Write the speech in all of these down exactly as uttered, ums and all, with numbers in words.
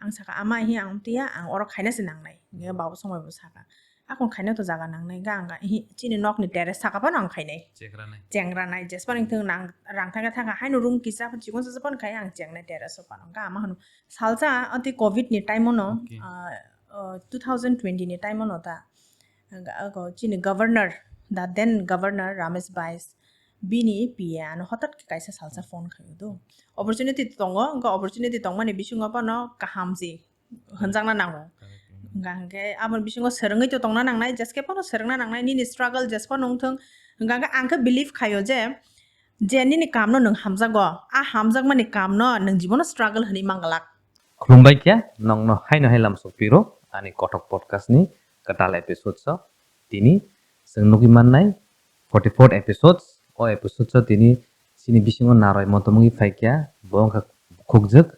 Ang saka, "Ama, hi ang tiya, ang oro khaina se nangnai." Nge babu songbai bo saka, "Akon khaina to jaga nangnai ga, ang ga, hi chini nokni terrace saka phano ang khainai." Chengranai. Chengranai, jespan wngthung nang, rang thangkha thangkha, haino room kisa chikon sa phano khai ang chengnai terrace o phano. Ga ama hano salsa ati covid ni time ono, Okay. ah, ah, two thousand twenty ni time ono ta. Ang ga, ago chini governor, the then governor Ramesh Bais, bini P A ano hotat khe kaisa salsa phone khaio do. Opportunity tongo, wngkha opportunity tongmani bisingo phano kaham si hwnjakna nango. Correct. Hwnkha hwnkhe aboni bisingo swrwngwi to tongna nangnai, jeske phano swrwngna nangnai, nini struggle jes phano wngthung. Hwnkha hwnkhe ang khe believe khaio je, je nini kamno nwng hamjago, a hamjakmani kamno nwng jibono struggle hwnwi manglak. Khulumbai khe, nongno haino hai lamsok piro, ani kothok podcast ni kwtal episode so. Tini chwng nugwi mannai forty-fourth episodes. O episodes o tini chini bisingo naroi motom wngwi phaikha, bo wngkha khukjwk,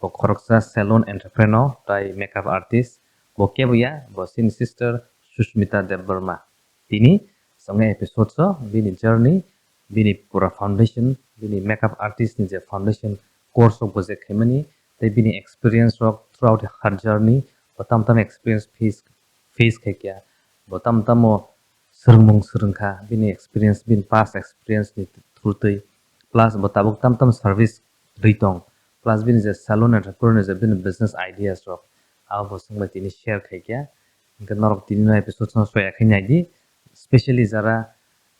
bo khoroksa salon entrepreneur tai makeup artist. Bo kebo ya, bo chini sister Sushmita Debbarma. Tini chwng episodes o bini journey, bini pura foundation, bini makeup artist ni je foundation course rok bo je khaimani, tei bini experience rok throughout her journey, bo tam tam experience face, face khaikha, bo tam tamo swrwngmung swrwngkha, bini experience, bini past experience ni through twi, plus bo tabuk tam tam service rwi tong, plus bini je salon entrepreneur ni je bini business ideas rok, abo bo chwng bai tini share khaikha. Hwnkhe norok tini no episode no soya khe naidi, specially jara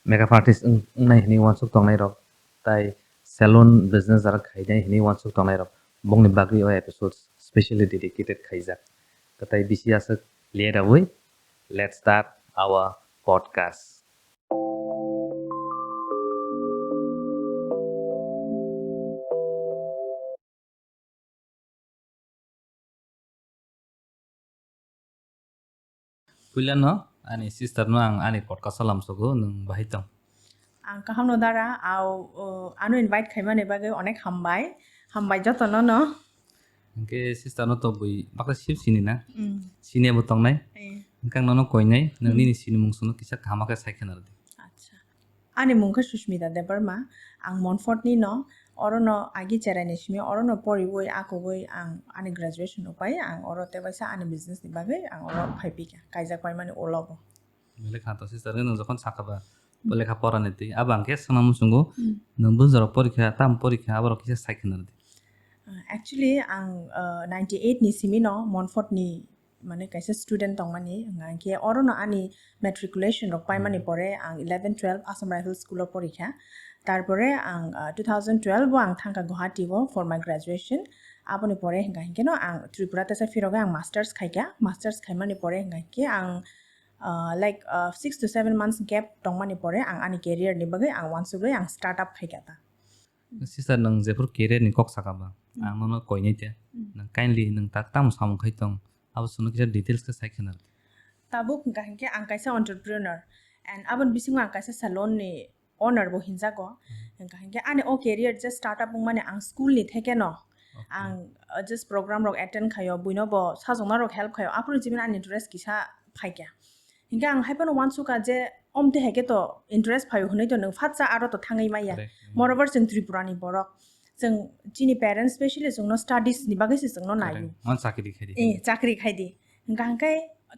makeup artist wng-, wngnai hwnwi uansuk tongnai rok, tai salon business jara khainai hwnwi uansuk tongnai rok, bongni bagwi o episode specially dedicated khaijak. Kwtai bisi aswk le rawi, let's start our podcast. Puilano ani sister no ang ani podcast o lamsogo, nwng bahai tong? Ang kaham no dara, au, o, ano invite khaimani bagwi onek hambai. Hambai jotono no. Hwnkhe sister no to bui baksa sip sini na? Mm. Sini bo tongnai? Eh. Hwnkhe ang nono koinai, nwng Mm. nini sini mung sono kisa kaham khe sai khna rwdi. Acha. Ani mung khe Sushmita Debbarma, ang Montfort ni no, oro no agi cherai ni simi, oro no poriwi akugwi ang ani graduation rok pai, ang oro tebaisa ani business ni bagwi ang oro phai phi kha, kaijak paimani ulo bo. Belai kha to sister, nwng jokhon sakha ba, bo lekha pora ni twi, abo ang khe swngna muchungo, Mm. nwng bujorok porikha, tam porikha, aborok kisa sai khna rwdi. Uh, actually, ang, uh, ninety eight ni simi no Montfort ni mane kaisa student tongmani, hwnkha hwnkhe oro no ani matriculation rok paimani Hmm. pore ang eleven twelve Assam Rifle School o porikha. Tarpore ang, ah, two thousand twelve o ang thangkha Guwahati o for my graduation. Aboni pore hwnkha hwnkhe no ang Tripura teisa phirogwi ang masters khaikha. Masters khaimani pore hwnkha hwnkhe ang, ah, like, ah, six to seven months gap tongmani pore ang ani career ni bagwi ang uansugwi ang start up khaikha ta. Sister, nwng jephuru career ni kok saka ba, Hmm. ang nono koinai te. Hmm. Nwng kindly nwng tak tamo samung khai tong, abo chwngno kisa details khe sai khna rwdi. Tabuk hwnkha hwnkhe ang kaisa entrepreneur and aboni bisingo ang kaisa salon ni owner bo hinjago. Hmm. Hwnkha hwnkhe ani o career je start up wngmani ang school ni theke no Okay. ang, uh, just program rok attend khaio, buino bo sajokna rok help khaio, aphuru jibini ani interest kisa phaikha. Hingke ang hai phano uansukha je, omte hai khe to interest phaio hwnwi to nwng phatsa aro to thangwi maya. Correct. Moreover, chwng Tripura ni borok. Chwng chini parents specially chwngno studies ni bagwi se chwngno Correct. naio. Wan chakri khai di. Eh, chakri khai di. Hingka hingke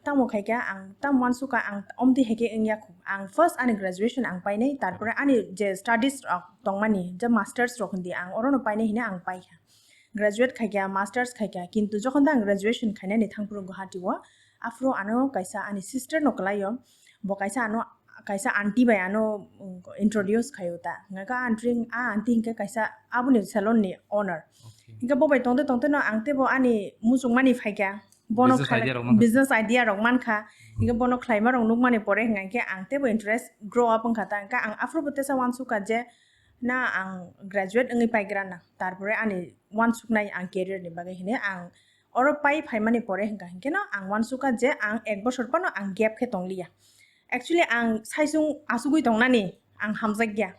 tamo khai khe ang tamo uansukha ang omte hai khe wngya khu. Ang first ani graduation ang painai, tarpore Correct. ani je studies rok tongmani, je masters rok hindi ang orono painai hwnwi ang paikha. Graduate khaikha, masters khaikha, kintu jokhon ta ang graduation khainani thangphuru Guwahati o, aphuru ano kaisa ani sister no kwlaio, bo kaisa ano, kaisa aunty bai ano, um, introduce khaio ta. Hingkha khe aunty, a aunty hingkhe kaisa aboni salon ni owner. Okay. Hingkhe bo bai tongte tongte no ang teibo ani muchungmani phaikha. Bono Business khala-, idea rok mankha. business idea rok mankha. Hingkhe bono khlaima rok nukmani pore hingkha khe ang teibo interest grow up wngkha ta. Hingkhe ang aphuru bo teisa uansukha je, na ang graduate wngwi paigra na, tarpore ani uansuknai ang career ni bagwi hinwi ang oro pai phaimani pore hingka hinkhe no ang uansukha je ang ek bosor phano ang gap khe tongliya. Actually, ang saisung asugwi tongnani ang hamjakya.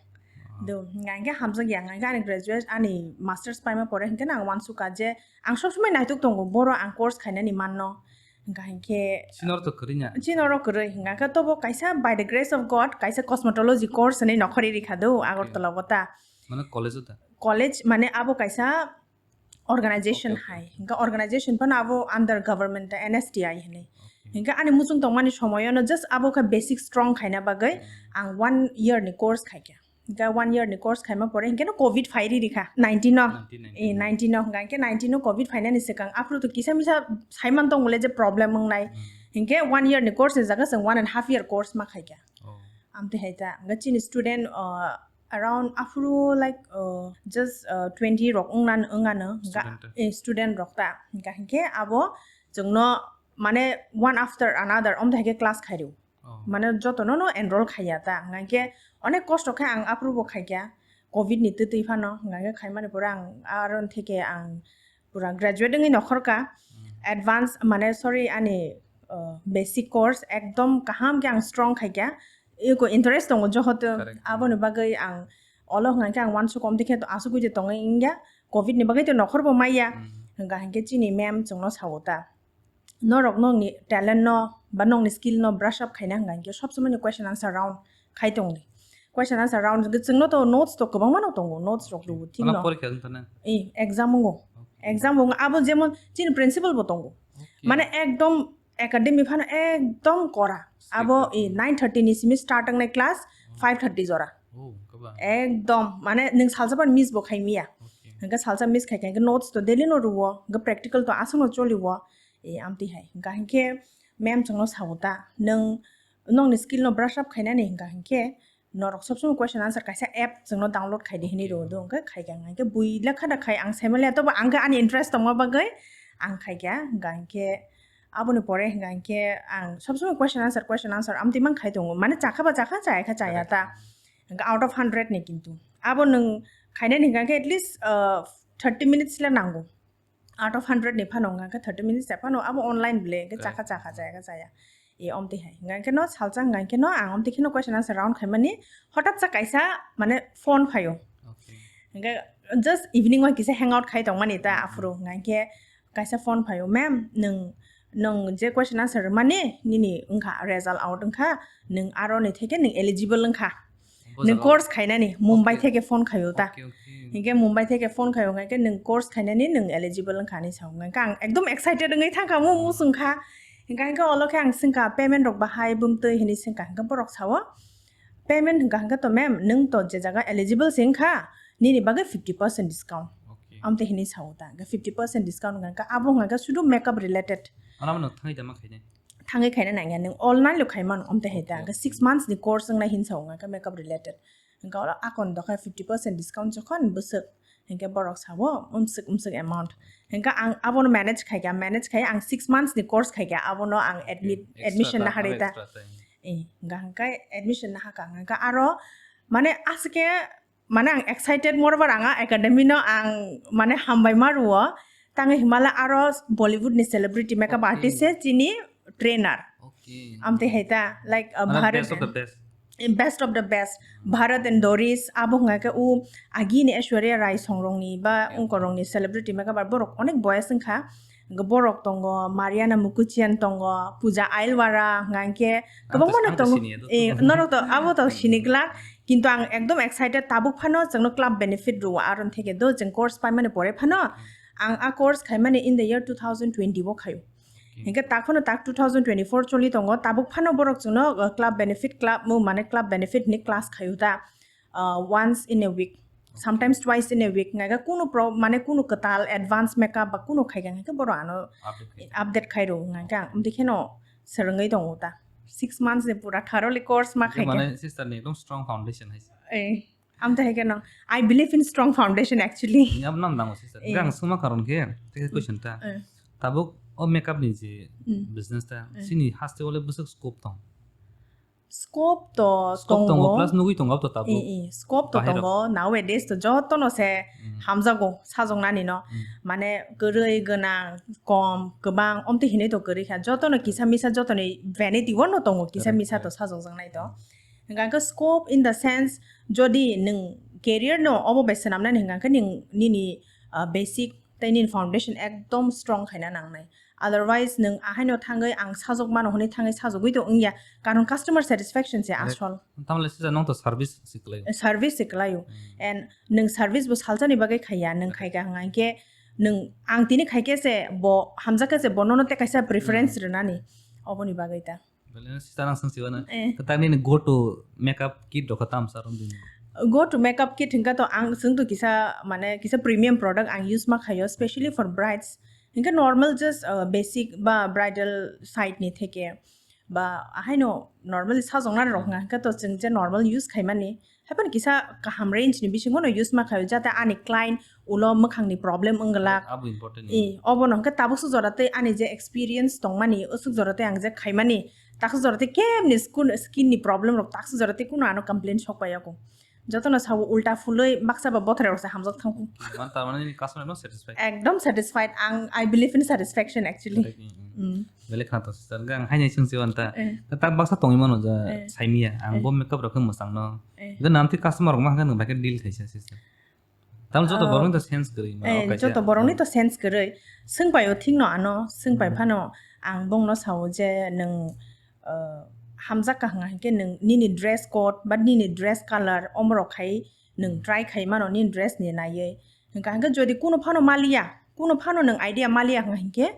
Do, hingka hinkhe hamjakya, hingka hinkhe ani graduate, ani masters paima pore hinkhe no ang uansukha je ang sob somoi naituk tongo, boro ang course khainani manno. Hingka hinkhe Chini oro to kwrwi na? Chini oro kwrwi, hingka khe tobo kaisa by the grace of God, kaisa cosmetology course hinwi nokhorwi rikha do, Okay. Agartala o ta. Mane college o ta? College, mane abo kaisa Organization hai. Hingke organization phano abo under government ta N S T I hinwi. Hingke ani muchung tongmani somoyono just abo khe basic strong khaina bagwi ang one year ni course khaikha. Hingke one year ni course khaima pore hingke no covid phai ri rikha nineteen no. Eh, nineteen no hingke nineteen no covid phainani swkang aphuru to kisa misa saiman tongmole je problem wngnai. Hingke one year ni course ni jaga chwng one and half year course ma khaikha. Amtwi hai ta hingke chini student uh, around aphuru like uh, just uh, twenty rok wngna wngano student rok ta hingke abo chwngno mane one after another omtwi hai khe class khairw. Mane jotono no enroll khaiya ta hingke onek kosto khe ang aphuru bo khaikha covid ni twtwi phano hingke khaimani pore ang aro theke ang pura graduate wngwi nokhorka. Advance mane sorry ani uh, basic course ekdom kaham khe ang strong khaikha. Eko interest tongo johoto aboni bagwi ang olo hingke ang uansuk omtwi khe asugwi de tongwi wngya covid ni bagwi to nokhor bo maiya. Hingka hingke chini ma'am chwngno sawo ta norok nokni talent no ba nokni skill no brush up khaina hingka hingke sob somoi ni question answer round khai tongdi. Question answer round hingke chwngno to notes to kwbangma no tongo notes rok rwo thik no. Porikha wng tane. Eh, exam wngo. Exam wngo abo jemon chini principal bo tongo. Mane ekdom academy phano ekdom kora. Abo eh, nine thirty ni simi start wngnai class five thirty jora. Ekdom mane nwng salsa pan miss bo khai miya. Hingke salsa miss khai hingke notes to daily no rwo hingke practical to aswk no choliwo. Eh, amtwi hai hingka hingke ma'am chwngno sawo ta nwng nokni skill no brush up khainani hingka hingke norok sob somoi question answer kaisa app chwngno download khaidi hinwi rwo do hingke khaikha hingke bui lekha da khai ang saimaliya tobo ang khe ani interest tongma bagwi ang khaikha hingka hingke aboni pore hingka hingke ang sob somoi question answer question answer amtwi mang khai tongo mane chakha ba chakha chaya kha chaya ta hingke out of hundred ni kintu abo nwng khainani hingka hingke at least uh, thirty minutes le nango. Out of hundred ni phano hingka khe thirty minutes ya phano abo online ble hingke chakha chakha chaya kha chaya. E omtwi hai hingka khe no salsa hingka khe no ang omtwi khe no question answer round khaimani hotat sa kaisa mane phone phaio. Hingke just evening o kisa hang out khai tongmani ta aphuru hingka khe kaisa phone phaio ma'am nwng nwng je question answer mani nini wngkha result out wngkha nwng aro ni theke nwng eligible wngkha. Nwng course khainani Mumbai theke phone khaio ta. Hingke Mumbai theke phone khaio hingke nwng course khainani nwng eligible wngkha hinwi sao hingke ang ekdom excited wngwi thangkha mo musung kha. Hingke hingke olo khe ang swngkha payment rok bahai bumtwi hinwi swngkha hingke borok sao payment hingka hingke to ma'am nwng to je jaga eligible se wngkha nini bagwi fifty percent discount. Amtwi hinwi sao ta hingke fifty percent discount hingka hingke abo hingka hingke sudu makeup related. Ano no thangwi da ma khainai. Thangwi khaina nangya nwng all nine lo khaimano omtwi hai ta hingke six months ni course wngnai hinwi sao hingka makeup related hingka oro akon dokha fifty percent discount jokhon bwswk hingke borok sao umswk umswk amount hingka ang abono manage khaikha manage khai ang six months ni course khaikha abono ang admit admission naharwi ta hingka hingke admission nahakha hingka aro mane aswk khe mane ang excited moreover ang a academy no ang mane hambai ma rwo tangwi himala aro Bollywood ni celebrity makeup artist se chini trainer amtwi hai ta like uh, Bharat best of the best. Best of the best Bharat and Doris abo hwnga khe u agi ni Aishwarya Rai song rong ni ba ungkor rong ni celebrity makeup artist borok onek boyas wngkha. Borok tongo Mariana Mukuchian tongo Pooja Ailwara hwnga khe kwbangma no tongo. Norok to abo to sini glak kintu ang ekdom excited tabuk phano chwngno club benefit rwo aron theke do chwng course paimani pore phano ang a course khaimani in the year two thousand twenty o khaio. Hingke tak phano tak two thousand twenty-four choli tongo tabuk phano borok chwngno uh, club benefit club mo mane club benefit ni class khaio ta uh, once in a week sometimes twice in a week ngaga kunu pro mane kunu kwtal advance makeup ba kunu khaiga ngaga borok ano update khairo ngaga amtwi kheno swrwngwi tongo ta six months ni pura thoroughly course ma khaiga. Mane sister ni ekdom strong foundation hai. Amtwi hai kheno I believe in strong foundation actually. Ni abo nam nango sister. Ang suma karon khe tei question ta. Tabuk o makeup ni je business ta sini haste ole bwswk scope tong. Scope to tongo plus nugwi tongo to tabuk. Scope to tongo nowadays to joto no se hamjago sajok nani no mane kwrwi gwnang kom kwbang omtwi hinwi to kwrwi kha joto no kisa misa joto ni vanity o no tongo kisa misa to sajok jak nai to. Hingka khe scope in the sense jodi nwng career no obo bai swnamnani hingka khe nini basic tei nini foundation ekdom strong khaina nangnai. Otherwise nwng ahaino thangwi ang sajok mano hwnwi thangwi sajogwi to wngya karon customer satisfaction se asol. Tamle sisa nwng to service se kwlaio. Service se kwlaio and nwng service bo salsani bagwi khaiya nwng khaika hwnga hinkhe nwng ang tini khai khe se bo hamjak khe se bo nono tei kaisa preference rwnani oboni bagwi ta. Bele sister ang swng siwana. Eh. Kwtak nini go to makeup kit rok tam sa rom dini. Go to makeup kit hingka to ang swng to kisa mane kisa premium product ang use ma khayo specially for brides. Hingka normal just uh, basic ba bridal side ni theke ba ahaino normal sajongna rok hingka to chwng je normal use khaimani. Haphano kisa kaham range ni bisingo no use ma khayo jate ani client ulo mwkhang ni problem wngwlak. Abo important. Eh, obo no hingke tabuk suk jora tei ani je experience tongmani, usuk jora tei ang je khaimani, taksa jora tei kemni skin, skin ni problem rok taksa jora tei kuno ano complain sok pai yago. Jotono sawo ulta phulwi baksa ba bothrai rok se hamjak thangkhu. Man tar mane ni customer no satisfied. Ekdom satisfied. Ang, I believe in satisfaction actually. Correct, mm, mm. Mm. Bele khna to sister. Ang haini sing siwan ta. Eh. Ta baksa tongwi mano ja Eh. saimiya. Ang Eh. bo makeup rok khe mwsang no. Eh. Ga nam ti customer rok ma hangka nang bai khe deal khaisa sister. Tam joto Ah. borok ni to sense kwrwi ma, eh, o kaisa. Joto borok ni to sense kwrwi. Swng pai o thik no ano, swng pai Hmm. phano ang bong no sao je nwng, uh, hamjak ka hwnga hinkhe nwng nini dress code ba nini dress color omorok khai nwng Hmm. try khai mano nini dress ni naiwi. Hwnkha hinkhe jodi kuno phano maliya, kuno phano nwng idea maliya hwnga hinkhe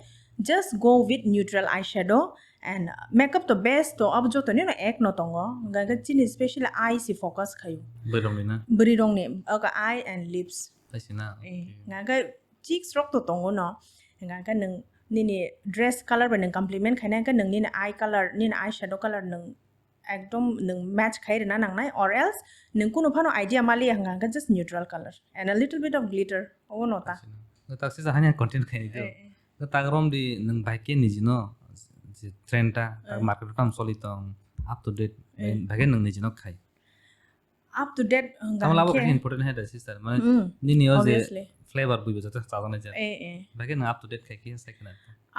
just go with neutral eyeshadow and makeup to best to abo joto ni no ek no tongo. Hwnkha hinkhe chini specially eye si focus khayo. Bwrwi rok ni na? Bwrwi rok ni, oka eye and lips. Hai si na? Eh, okay. Hwnkha hinkhe cheeks rok to tongo no. Hwnkha hinkhe nwng nini dress color bai nwng complement khaina hinkhe nwng nini eye color, nini eye shadow color nwng ekdom nwng match khai rwna nangnai, or else nwng kunu phano idea maliya hwnka hwnkhe just neutral color and a little bit of glitter, obo no ta. Nwng tak sisa hani content khai di. Eh, eh. Nwng tak rom di nwng bai khe niji no je trend ta, tak Eh. market tam soli tong, up to date, Eh. bai khe nwng niji no khai. Up to date hwnka Tamo labo hwnkhe kaisa important hai da sister, mane Mm, nini o je obviously. flavor buibo jate chajaknai je. Eh, eh. Bai khe nwng up to date khai khe sai khna.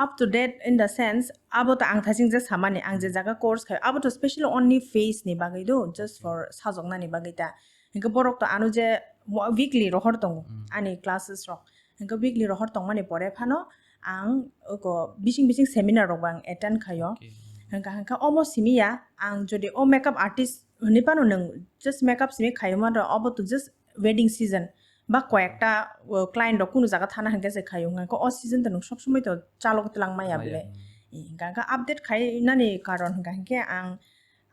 Up to date in the sense, abo to ang thasing je samani, ang je jaga course khai, abo to specially only face ni bagwi do, just for sajoknani bagwi ta. Hinkhe borok to ano je mo-, weekly rohor tongo, Mm. ani classes rok. Hinkhe weekly rohor tongmani pore phano ang oko bising bising seminar rok bo ang attend khaio. Okay. Hinkhe, hinkhe omo simi ya, ang jodi o makeup artist hwnwi phano nwng just makeup simi khaio ma do, obo to just wedding season. Ba koyekta, o, client rok kunu jaga thana hinkhe se khaio, hwnkha khe o season to nwng sob somoi to chalok twlang maya Maya, bele. hmm. Hwnkha khe update khainani karon hwnkha hinkhe ang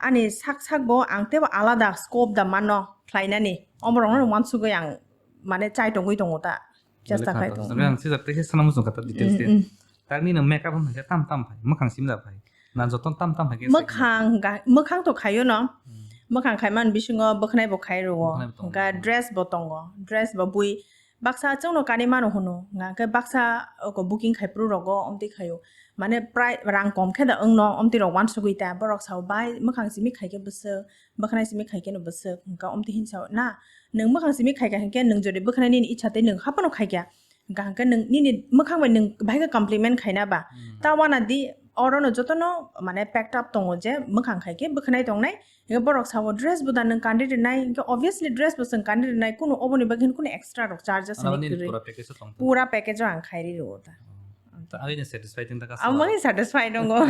ani sak sak bo ang teibo alada scope da mano khlainani. Omorokno Hmm. uansugwi ang mane chai tongwi tongo ta. Chesta Bele khai khata tongo. Ang sijak tei khe sana muchung kata details Mm, khe. mm. Tagni no makeup hwn khe tam tam phai, mwkhang simda phai. Na joton tam tam hai khe Mwkhang ga-, mwkhang to khaio no. Hmm. Mwkhang khai man bisingo bwkhnai bo khai rwo. Bwkhnai bo tongo. Hwnkha dress bo tongo. Dress bo bui baksa chwngno kanwi mano hwno. Hwnkha khe baksa oko booking khai phuru rogo omtwi khaio. Mane prai rang kom khe da wngno omtwi rok uansugwi ta. Borok sao bai mwkhang simi khai khe bwswk, bwkhnai simi khai khe no bwswk. Hwnkha omtwi hin sao na. Nwng mwkhang simi khai kha hinkhe nwng jodi bwkhnai nini icha tei nwng haphano khai kha. Hwnkha hwnkhe nwng nini mwkhang bai nwng bahai khe compliment khaina ba. Hmm. Ta wana di oro no joto no mane packed up tongo je mwkhang khai khe bwkhnai tongnai. Hwnkhe borok sao dress bo da nwng kandi rwnai. Hwnkhe obviously dress bo chwng kandi rwnai. Kunu oboni bagwi kunu extra rok charges Ano ni nini kwrwi. Pura package o tong. Pura package o ang khai ri rwo ta. Hmm. Ta ani satisfied wng ta ka Ang sa. Mani satisfied tongo.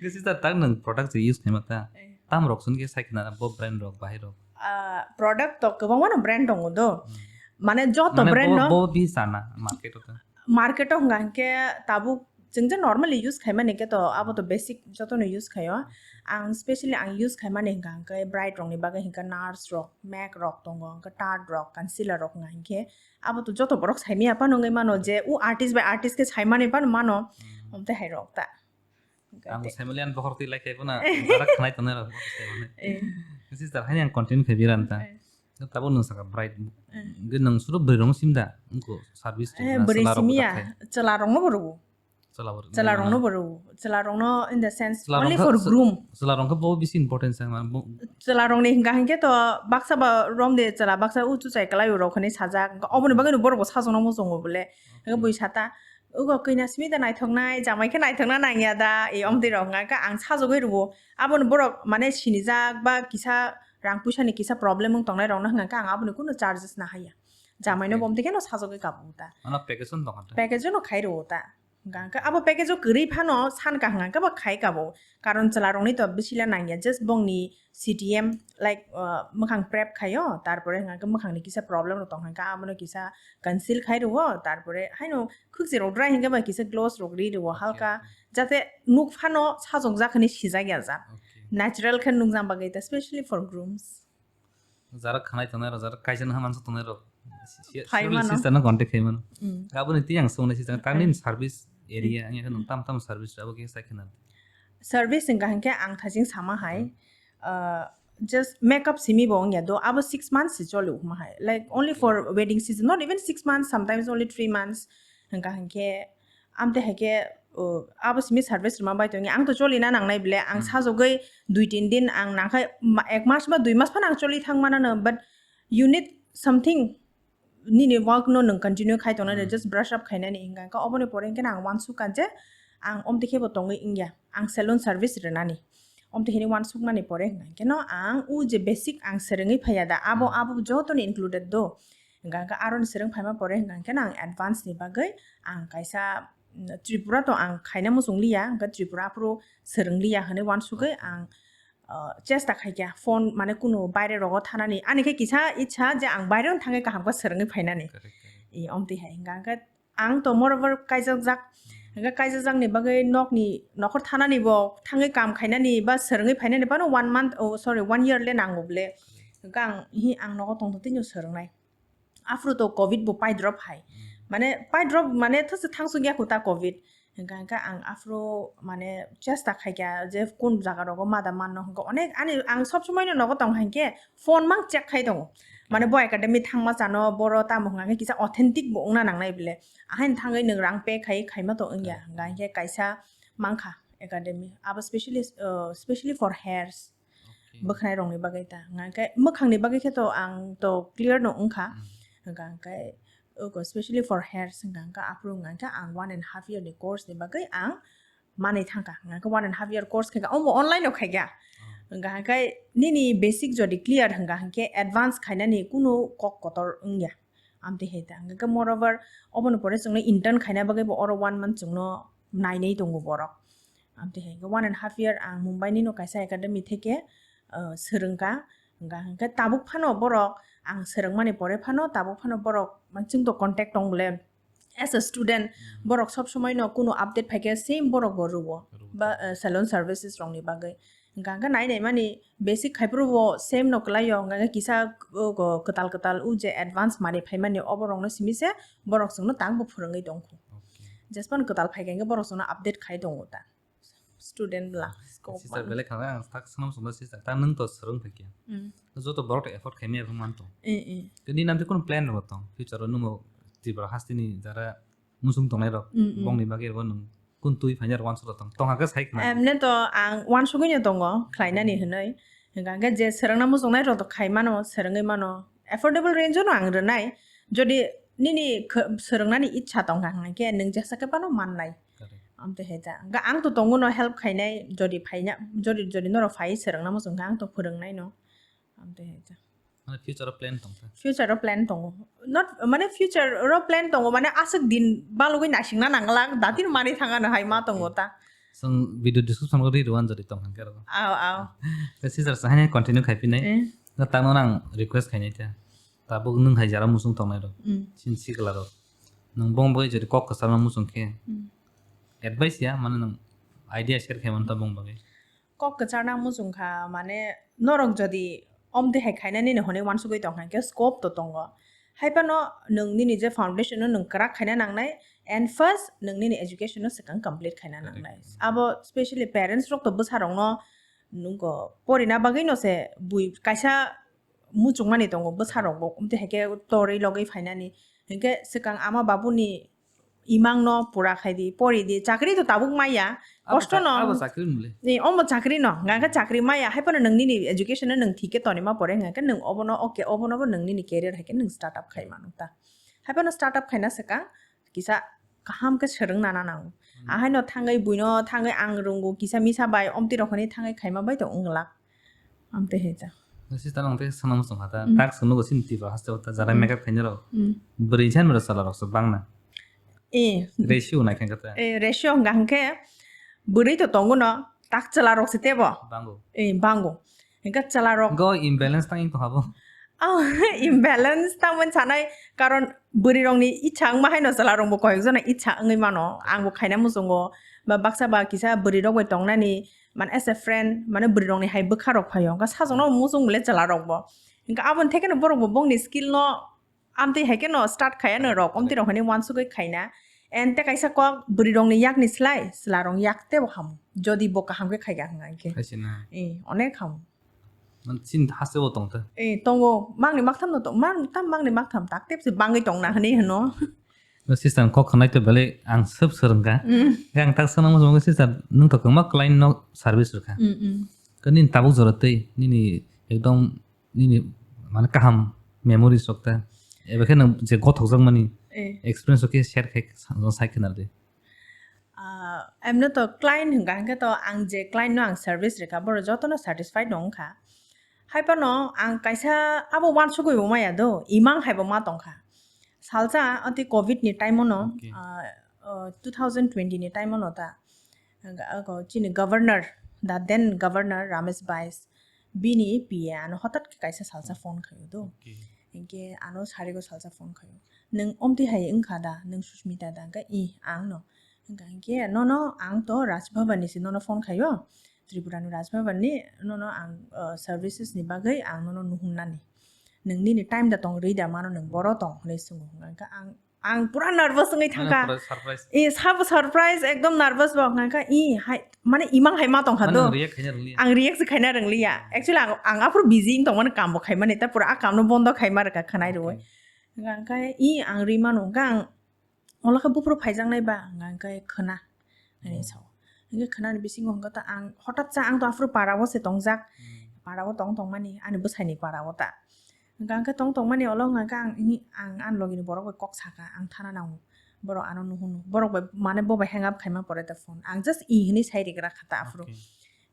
Khe sister tak nwng product je use khaima ta. Eh. Tam rok sun khe sai khna bo brand rok bahai rok. Ah, product to kwbangma no brand tongo do. Hmm. Mane joto Mane brand bo, no bo bi sana market o ta. Market o hwnka hinkhe tabuk chwng je normally use khaimani khe to abo to basic joto no use khaio. Ang specially ang use khaimani hwnka hinkhe bride rok ni bagwi hinkhe nars rok, mac rok tongo, hinkhe tart rok, concealer rok hwnka hinkhe abo to joto borok saimaya phano wngwi mano je u artist bai artist khe saimani phano mano. Hmm. Omte hai rok ta. Ang Gati. Saimalian bokhorok twi lai khai phano, jarak khnai tongnai rok, bokhorok saimani. Eh. Sister, haini ang continue khai biran ta. Eh. Tabuk nwng saka bride. Eh. Ge nwng suru bwrwi rokno sim da, wngkho service Eh, rwna bwrwi chwla rok simi budak ya, khai. Chwla rokno bo rwo. Chwla bo rwna Chwla rokno mano. Bo rwo. Chwla rokno in the sense, Chwla only rok for kha-, groom. Chwla rok khe bo bisi important sa, man, bo Chwla rokni hwnka hinkhe to baksa ba rom de chwla baksa u chuchai kwlai rok hinwi sajak. Oboni bagwi no borok bo sajokno muchungo bole. Hinkhe Okay. Bui sata, Ogo kina simi da naithoknai, jamai khe naithokna nangya da, e omtwi rok wngkha khe ang sajagwi rwo. Aboni borok mane sinijak ba kisa rang puisa ni kisa problem wng tongnai rok no hwnka khe ang aboni kunu charges nahaya. Jamai no Okay. Bo omtwi kheno sajagwi kabo ta. Ano package no tongkha ta? Package no khai rwo ta. Hwnkha hwnkhe abo package o kwrwi phano san kaham hwnkha khe bo khai kabo. Karon chwla rokni to bisi le nangya, just bongni C T M, like, uh, mwkhang prep khaio, tarpore hwnkha khe mwkhangni kisa problem rok tong hwnkha abono kisa conceal khai rwo, tarpore haino khwkchi rok dry hwnkhe bai kisa gloss rok ri rwo halka, jate nuk phano sajokjak hwnwi sijak ya jak. Okay. Natural khe nukjak bagwi ta, specially for grooms. Jara khanai tongnai rok, jara kaisa no mansa tongnai rok. Si-, si-, Phai surely mano. Sister no contact khai mano. Mm. Aboni tiyang songni sister, tamni service area, ang yakhwno tam tam service abo khe sai khna. Service hwnkha hwnkhe ang thajing sama hai, uh, just makeup simi bo wngya do, abo six months si choli huma hai. Like, only for wedding season, not even six months, sometimes only three months. Hwnkha hwnkhe, amte hai khe, uh, abo simi service rwma bai tongya. Ang to choli na nangnai bile, ang sajogwi dui tin din ang nangkha ma-, ek mas ba dui mas phano ang choli thang manano, but you need something nini work no nwng continue khai tongnani, just brush up khainani hwnkha hwnkhe oboni pore hwnkhe ang uansukha je ang omtwi khe bo tongwi wngya, ang salon service rwnani. Omtwi hini uansukmani pore hwnkha hwnkhe no ang o je basic ang swrwngwi phaiya da, abo, abo joto ni included do. Hwnkha hwnkhe aroni swrwng phaima pore hwnkha hwnkhe no ang advance ni bagwi ang kaisa, mm, Tripura to ang khaina muchung liya, hwnkhe Tripura aphuru swrwng liya hwnwi uansugwi ang uh, chesta khaikha phone, mane kunu baire rogo thanani, ani khe kisa ichha je ang baire thangwi kaham khe swrwngwi phainani. Correct, correct. I omtwi hai hwnkha hwnkhe ang to moreover kaijakjak, hwnkhe kaijakjakni bagwi nokni nokhor thanani bo thangwi kam khainani ba swrwngwi phainani bano one month, oh, sorry, one year le nango bole. Hwnkhe ang hi ang nogo tongtho tini swrwngnai. Aphuru to covid bo paidrop hai. Mane paidrop mane thasa thangsuk ya kuta covid. Hwnkha hwnkhe ang aphuru mane chesta khaikha je kun jaga rogo mada manno hwnkhe onek ani ang sob somoi no nogo tong hwnkhe phone mang check khai tongo. Mane bo academy thangma chano boro tamo hwnkha khe kisa authentic bo wngna nangnai bile. Ahaini thangwi nwng rang pay khai khaima to wngya. Hwnkha hwnkhe kaisa mankha academy. Abo specially, uh, specially for hairs. Okay. Bwkhnai rokni bagwi ta. Hwnkha khe mwkhangni bagwi khe to ang to clear no wngkha. Hwnkha hwnkhe, oko specially for hairs hwnkha hwnkhe aphuru hwnkha khe ang one and half year ni course ni bagwi ang manwi thangkha. Hwnkha khe one and half year course khaikha, omo online no khaikha. Hwnkha hwnkhe nini basic jodi clear hwnkha hwnkhe advance khainani kunu kok kotor wngya. Amtwi hai ta. Hwnkha khe moreover, oboni pore chwngno intern khaina bagwi bo oro one month chwngno nainai tongo borok. Amtwi hai khe one and half year ang Mumbai ni no kaisa academy theke, uh, swrwngkha. Hwnkha hwnkhe tabuk phano borok ang swrwngmani pore phano tabuk phano borok, man, chwng to contact tong bole. As a student, borok sob somoi no kunu update phaikhe same borok bo rwo. Ba, uh, salon services rokni bagwi. Hwnkha hwnkhe nai nai mani basic khai phuru bo same no kwlai o, hwnkha khe kisa, o, go, kwtal kwtal o je advance mani phai mani obo rok no simi se borok chwngno tang bo phwrwngwi tong kho. Okay. Jespan kwtal phai khe borok chwngno update khai tongo ta. Student bla. Sister belai khana ang tak swnam swnam sister. Ta nwng to swrwng phai khe. Mm. Joto borok to afford khai maya man to. Eh, eh. Tini nam te kono plan rok tong. Future o nwng Tripura hasteni jara muchung tongnai rok, mm, mm, bongni bagwi rw nwng kun twi phaina rw uansuk tong, tong hakhe sai khna. Emne to ang uansugwi no tongo khlainani hwnwi. Hwnkha hwnkhe je swrwngna muchungnai rok to khai mano, swrwngwi mano. Affordable range o no ang rwnai. Jodi nini kh-, swrwngnani ichha tongkha hwnkhe nwng jesa khe phano mannai. Correct. Amtwi hai ta. Hwnkhe ang to tongo no help khainai, jodi phaina, jodi, jodi norok phai swrwngna muchungkha ang to phwrwngnai no. Amtwi hai ta. Mane future o plan tong kha? Future o plan tongo. Not, mane future o plan tongo, mane aswk din balugwi naisingna nangla, datir mani thanga no hai ma tongo ta. Chwng video description o ri rwan jodi tong kha khe ro. Aw, aw. Te sister sa hai continue khai pinai. Eh. Na tangno nang request khainai ta. Tabuk nwng hai jara muchung tongnai rok. Mm. Sin sikla rok. Nwng bong bai jodi kok kwchama muchung khe. Mm. Advice ya, mane nwng idea share khai man ta bong bagwi. Kok kwcharna muchung kha, mane norok jodi omtwi hai khaina nini hwnwi uansugwi tong kha, hwnkhe scope to tongo. Hai phano nwng nini je foundation no nwng kwrak khaina nangnai, and first nwng nini education no swkang complete khaina nangnai. Correct. Abo specially parents rok to bwsa rok no nungo porina bagwi no se bui kaisa muchungmani tongo bwsarokbo, omtwi hai khe torwi logwi phainani. Hinkhe swkang ama babuni imangno pura khai di, pori di, chakri to tabuk maya, abo kosto cha-, no. Abo chakri mole. Ni, omo chakri no, hwnkha khe chakri maya, hai phano nwng nini education no nwng thik khe tonima pore, hwnkha khe nwng obono, okay, obono bo nwng nini career hai khe nwng start up khai mano ta. Hai phano start up khaina swkang kisa kaham khe swrwng nana nango. Hmm. Ahaino thangwi buino thangwi ang rwngo kisa misa bai omtwi rok hinwi thangwi khaima bai to wng glak. Amtwi hai ta. Sister ang tei sana muchung kha ta. Hmm. Tak sunu go sin twi ba haste ta jara, hmm, makeup khaina rok. Hmm. Bwrwi san bwrwi sala rok se bang na. Eh, Ratio nai khe kata. Eh, ratio hwnka hwnkhe bwrwi to tongo no, tak chwla rok se tebo. Bango. Eh, bango. Hwnkhe chwla rok. Go imbalance tang to habo. Oh, imbalance tangmani sanai, karon bwrwi rokni icha wngma haino chwla rokbo koyok jona icha wngwi mano. Angbo khaina muchungo, ba baksa ba kisa bwrwi rok bai tongnani, man as a friend, mane bwrwi rokni hai bwkha rok phaio. Hwnkhe sajokno muchung bole chwla rokbo. Hwnkhe aboni thekeno borokbo bongni skill no amtwi hai kheno start khaya no rok, omtwi rok hwnwi uansugwi khaina. And tei kaisa kok bwrwi rokni yakni slai chwla rok yak tebo hamo. Jodi bo kaham khe khaika hwnkha hwnkhe. Khaisina. Eh, onek hamo. Man chin haste bo tongta. Eh, tongo, mangni maktham no tong, mang, tam mangni maktham tak tep se bangwi tongna hwnwi hwno. No sister kok khanai to bele ang sub serengka. Mm. Yang tak sana mo sister nung to kema client no service rukha. Mm, mm. Kani tabuk jora tei nini ekdom nini mane kaham memory sokta. Ebe khe nang je gothok jak mani Eh. experience oke share khai sai khna de. Ah, emno to client hwnkha hwnkhe to ang je client no ang service rikha, borok jotono satisfied no wngkha. Hai phano ang kaisa abo uansugwi bo maya do, imang hai bo ma tongkha. Salsa anti covid ni time no, Okay. Ah, ah, two thousand twenty ni time no ta. Ang, ago chini governor, the then governor Ramesh Bais, bini P A ano hotat khe kaisa salsa phone khayo do. Okay. Hwnkhe ano sarigo salsa phone khayo. Nwng omtwi hai wngkha da, nwng Susmita da? Hwnkhe, "Ih, ang no." Hwnkha hwnkhe, "Nono ang to Raj Bhavan ni se nono phone khayo. Tripura ni Raj Bhavan ni nono ang, uh, services ni bagwi ang nono nuhunnani. Nwng nini time da tong rwi da mano nwng boro tong?" hwnwi swngo. Hwnkha hwnkhe ang, ang pura nervous wngwi thangkha. Pura surprise. Eh, sabo surprise, ekdom nervous bo. Hwnkha hwnkhe, "Ih, hai, mane imang hai ma tongkha do." Mane react khaina rwngli. Ang react se khaina rwngli ya. Actually, ang, ang aphuru busy wng tongmani, kambo khaimani, ta pura a kamno bondo khaima rwkha khwnai rwui. Okay. Hwnkha hwnkhe, "Ih, ang rwi mano," hwnkha ang olokhe buphuru phaijaknai ba, hwnkha hwnkhe khwna, hwnwi Oh. sao. Hwnkhe khwnani bisingo hwnkha ta ang, hotat sa ang to aphuru para o se tongjak, Hmm. para o tong tongmani, ani bwsaini para o ta. Hwnkha hwnkhe tong tongmani olo hwnkha hwnkhe ang, ih, ang ani logini borok bai kok sakha, ang thana nango. Borok ano nuhunu. Borok bai mane bo bai hang up khaima pore ta phone. Ang just ih hwnwi sai rigra kha ta aphuru. Okay.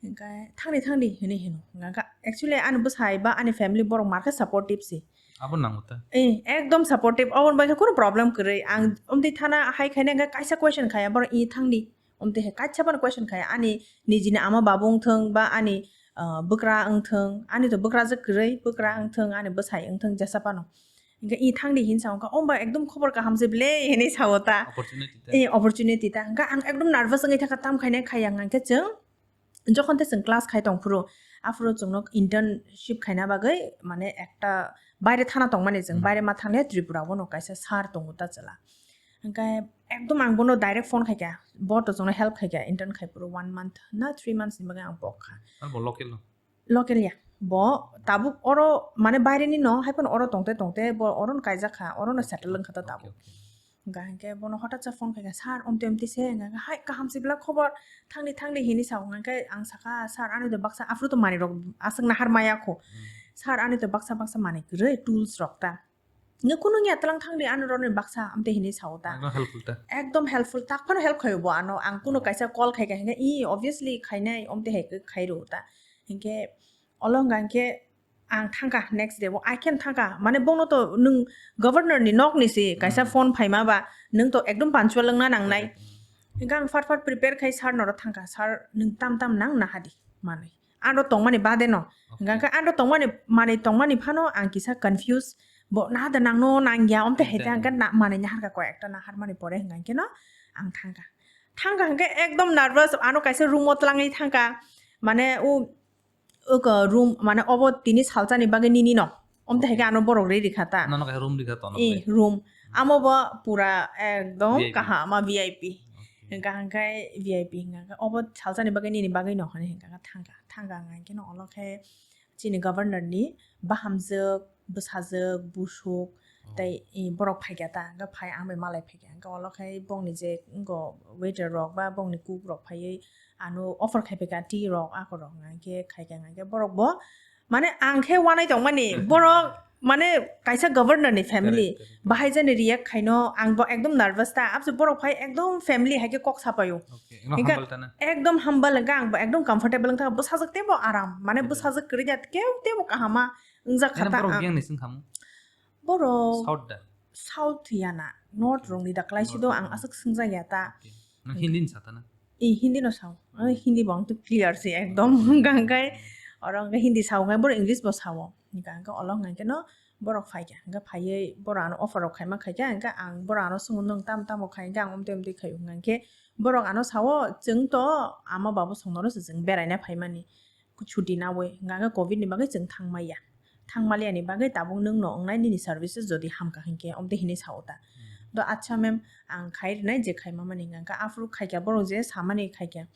Hwnkhe thangdi thangdi hwnwi hino. Hwnkha actually ani bwsai ba ani family borok markhe supportive si. Abo nango ta. Eh, ekdom supportive. Oboni bagwi khe kunu problem kwrwi. Ang omtwi thana hai khaina hwnkhe kaisa question khaya, borok, "Ih, thangdi." Omtwi hai kaisa phano question khaya. Ani nijini ama babu wngthwng ba ani, ah, bwkra wngthwng, ani to bwkrajwk kwrwi, bwkra wngthwng, ani bwsai wngthwng, jesa phano. Hwnkhe, "Ih, thangdi," hinwi sa, hwnkha, "Omba ekdom khobor kaham se ble," hinwi sao ta. Opportunity ta. Eh, opportunity ta. Hwnkha ang ekdom nervous wngwi thangkha, tam khaina khaya hwnkha hwnkhe chwng jokhon tei chwng class khai tong phuru, aphuru chwngno internship khaina bagwi, mane, ekta baire thana tongmani chwng, Hmm. baire ma thangya Tripura o no kaisa sir tongo ta chwla. Hwnkhe ekdom ang bono direct phone khaikha, bo to chwngno help khaikha, intern khai phuru one month na three months ni bagwi ang pok kha. Ar bo local no. Local ya, bo tabuk oro, mane, baire ni no, hai phano oro tongte tongte bo oro no kaijak kha, oro no settle wngkha ta tabuk. Okay, okay. Hwnkha hwnkhe bono hotat sa phone khaikha, "Sir, omtwi omtwi se," hwnkha hwnkhe, "Hai, kaham se belai khobor, thangdi thangdi," hinwi sa, hwnkha hwnkhe ang sakha, "Sir, ani to baksa aphuru to manwi rok aswk nahar maya kho. Hmm. Sir, ani to baksa baksa manwi kwrwi, tools rok ta." Hwnkhe, "Kunu wngya, twlang thangdi, ani roni baksa," amtwi hinwi sao ta. Ekdom helpful ta. Ekdom helpful, tak phano help khaio bo ano, ang kunu kaisa call khaikha hwnkhe, "Ih, obviously khainai," omtwi hai khe khai rwo ta. Hwnkhe olo hwnkha hwnkhe ang thangkha next day o, I can thangkha. Mane bono to nwng governor ni nok ni si kaisa Hmm. phone phaima ba, nwng to ekdom punctual wngna nangnai. Correct. Hwnkhe ang fat fat prepare khai sir noro thangkha, "Sir, nwng tam tam nang nahadi manwi." Ano tongmani bade no. Okay. Hwnkhe ano tongmani, manwi tongmani phano ang kisa confuse. Bo nahada nangno nangya, omtwi hai Okay. ta hwnkhe na-, manwi naharkha koi ekta naharmani pore hwnkha hwnkhe no ang thangkha. Thangkha hwnkhe ekdom nervous, ano kaisa room o twlangwi thangkha. Mane o Oko room, mane obo tini salsa ni bagwi nini no. Omtwi hai khe ano borok rwi rikha ta. Nono kaisa room rikha to, eh, room. Amo bo pura ekdom V I P. Kaham, ama V I P. Okay. Hwnkha hwnkhe V I P hwnkha hwnkhe obo salsa ni bagwi nini bagwi no hinwi hwnkha hwnkhe thangkha. Thangkha hwnkha hwnkhe no olo khe chini governor ni bahamjwk, bwsajwk, busuk, oh, tei, eh, borok phaikha ta. Hwnkhe phai ang bai malai phaikha. Hwnkhe olo khe bongni je wngkha waiter rok ba bongni cook rok phaiwi ano offer khai phaikha tea rok, ako rok hwnkhe khaikha, hwnkhe borok bo, mane, ang khe wanai tongmani, borok, mane, kaisa governor ni family, correct, correct, bahai jani react khaino, ang bo ekdom nervous ta, abse borok phai ekdom family hai khe kok sapaio. Okay, ekdom humble ta na. Ekdom humble hwnkhe ang bo ekdom comfortable wngkha, bwsajwk teibo aram, mane, correct, bwsajwk kwrwi ya, keu teibo kahama wngjak kha ta. Borok biyang ni swngkha mo? Borok South da? South ya na, North rok ni da klai si do, ang aswk swngjak ya ta. Okay. Nang Hindi ni sa ta na? I Hindi no sao. Ang Hindi bo ang to clear si ekdom. Hwnkha hwnkhe oro hwnkhe Hindi sao, hwnkhe borok English bo sao. Hwnkha hwnkhe olo hwnkha hwnkhe no borok phai kha. Hwnkhe phaiwi borok ano offer rok khaima khai kha. Hwnkhe ang borok ano swngo, "Nwng tam tamo khai?" Hwnkhe ang omtwi omtwi khai o. Hwnkha hwnkhe borok ano sao, "Chwng to ama babu songno se chwng beraina phaimani." Chuti nawi, hwnkha khe covid ni bagwi chwng thangmaya. Thangmaliani bagwi tabuk nwngno wngnai nini services jodi hamkha hinkhe, omtwi hinwi sao ta. Hmm. Do acha ma'am, ang khai rwnai je khaima mani, hwnkha khe aphuru khaikha borok je samani khaikha.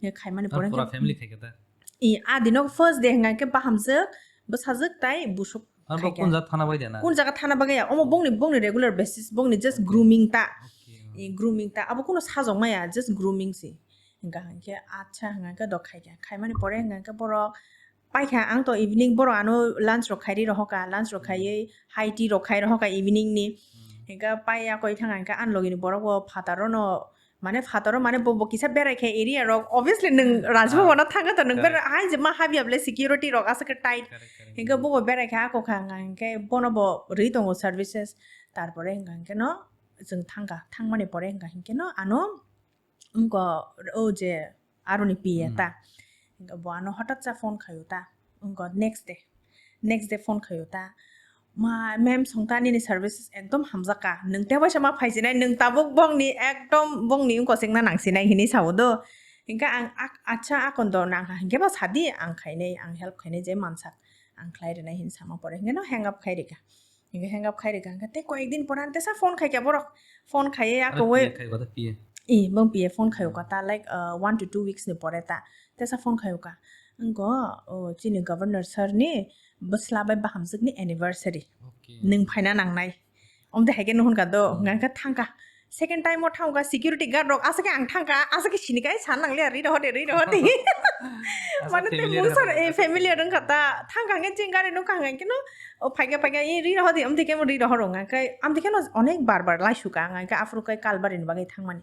Khaimani pore pura hwnkhe family khaikha ta? I, a dino first day hwnkha khe bahamjwk, bwsajwk tai busuk. Abo khaikha. Kun jaga thana bai de na? Kun jaga thana bagwi ya? Omo bongni, bongni regular basis, bongni just okay. Grooming ta. Okay. I, grooming ta. Abo kuno sajok maya, just grooming si. Hwnkha hwnkhe acha hwnkha khe do khaikha. Khaimani pore hwnkha khe borok paikha, ang to evening borok ano lunch rok khai ri rohoka, lunch rok khaiwi high tea rok khai rohoka evening ni. Hmm. Hwnkha pai yakoi thang hwnkha ani logi ni borok bo phataro no, mane phataro mane bo, bo kisa berai khe area rok, obviously nwng hmm. Rajbhavan o thangkha to nwng correct. Berai hai je ma habya bole security rok aswk khe tight. Correct, correct. Hwnkha bo bo berai khe ako kha hwnkha hwnkhe bono bo rwi tongo services. Tarpore hwnkha hwnkhe no chwng thangkha, thangmani pore hwnkha hwnkhe no ano wngkha o je aroni piya hmm. Ta. Bo ano hothat cha phone khaio ta. Wngkha next day. Next day phone khaio ta. Ma, ma'am, songta nini services ekdom hamjak ka. Nwng tei waisa ma phaisinai, nwng tabuk bongni ekdom bongni wngkha sengna nangsinai hinwi sao do. Hwnkha ang ak-, acha akon do nang ha hwnkhe ba sadi ang khainai, ang help khainai je mansak. Ang khlai rwnai hinwi sama pore hwnkhe no hang up khai rika. Hingke hang up khai rikha, hingke tei koyek din pore ang tesa phone khaikha borok. Phone khaiye ako we. Khai kota piye. I, bong piye phone khayo kata, like, uh, one to two weeks ni pore ta. Tesa phone khayo ka. Wngko, oh, chini governor sir ni bwsla bai bahamjwk ni anniversary. Okay. Nwng phaina nangnai. Omte haike nuhun ka do, hmm. Hingke thangka. Second time o thangka security guard rok asake ang thangka, asake sini kai san nangle ri rohode, ri rohode. Mane te mung sar, eh, familiar wngkha ta, thangka hingke jing gari nukha hingke no, o phaikha, phaikha, i ri rohodi, amtwi khe ri rohoro hwnka khe, amtwi khe no onek bar bar laisuka hwnka khe, aphuru khe Kalbari ni bagwi thangmani.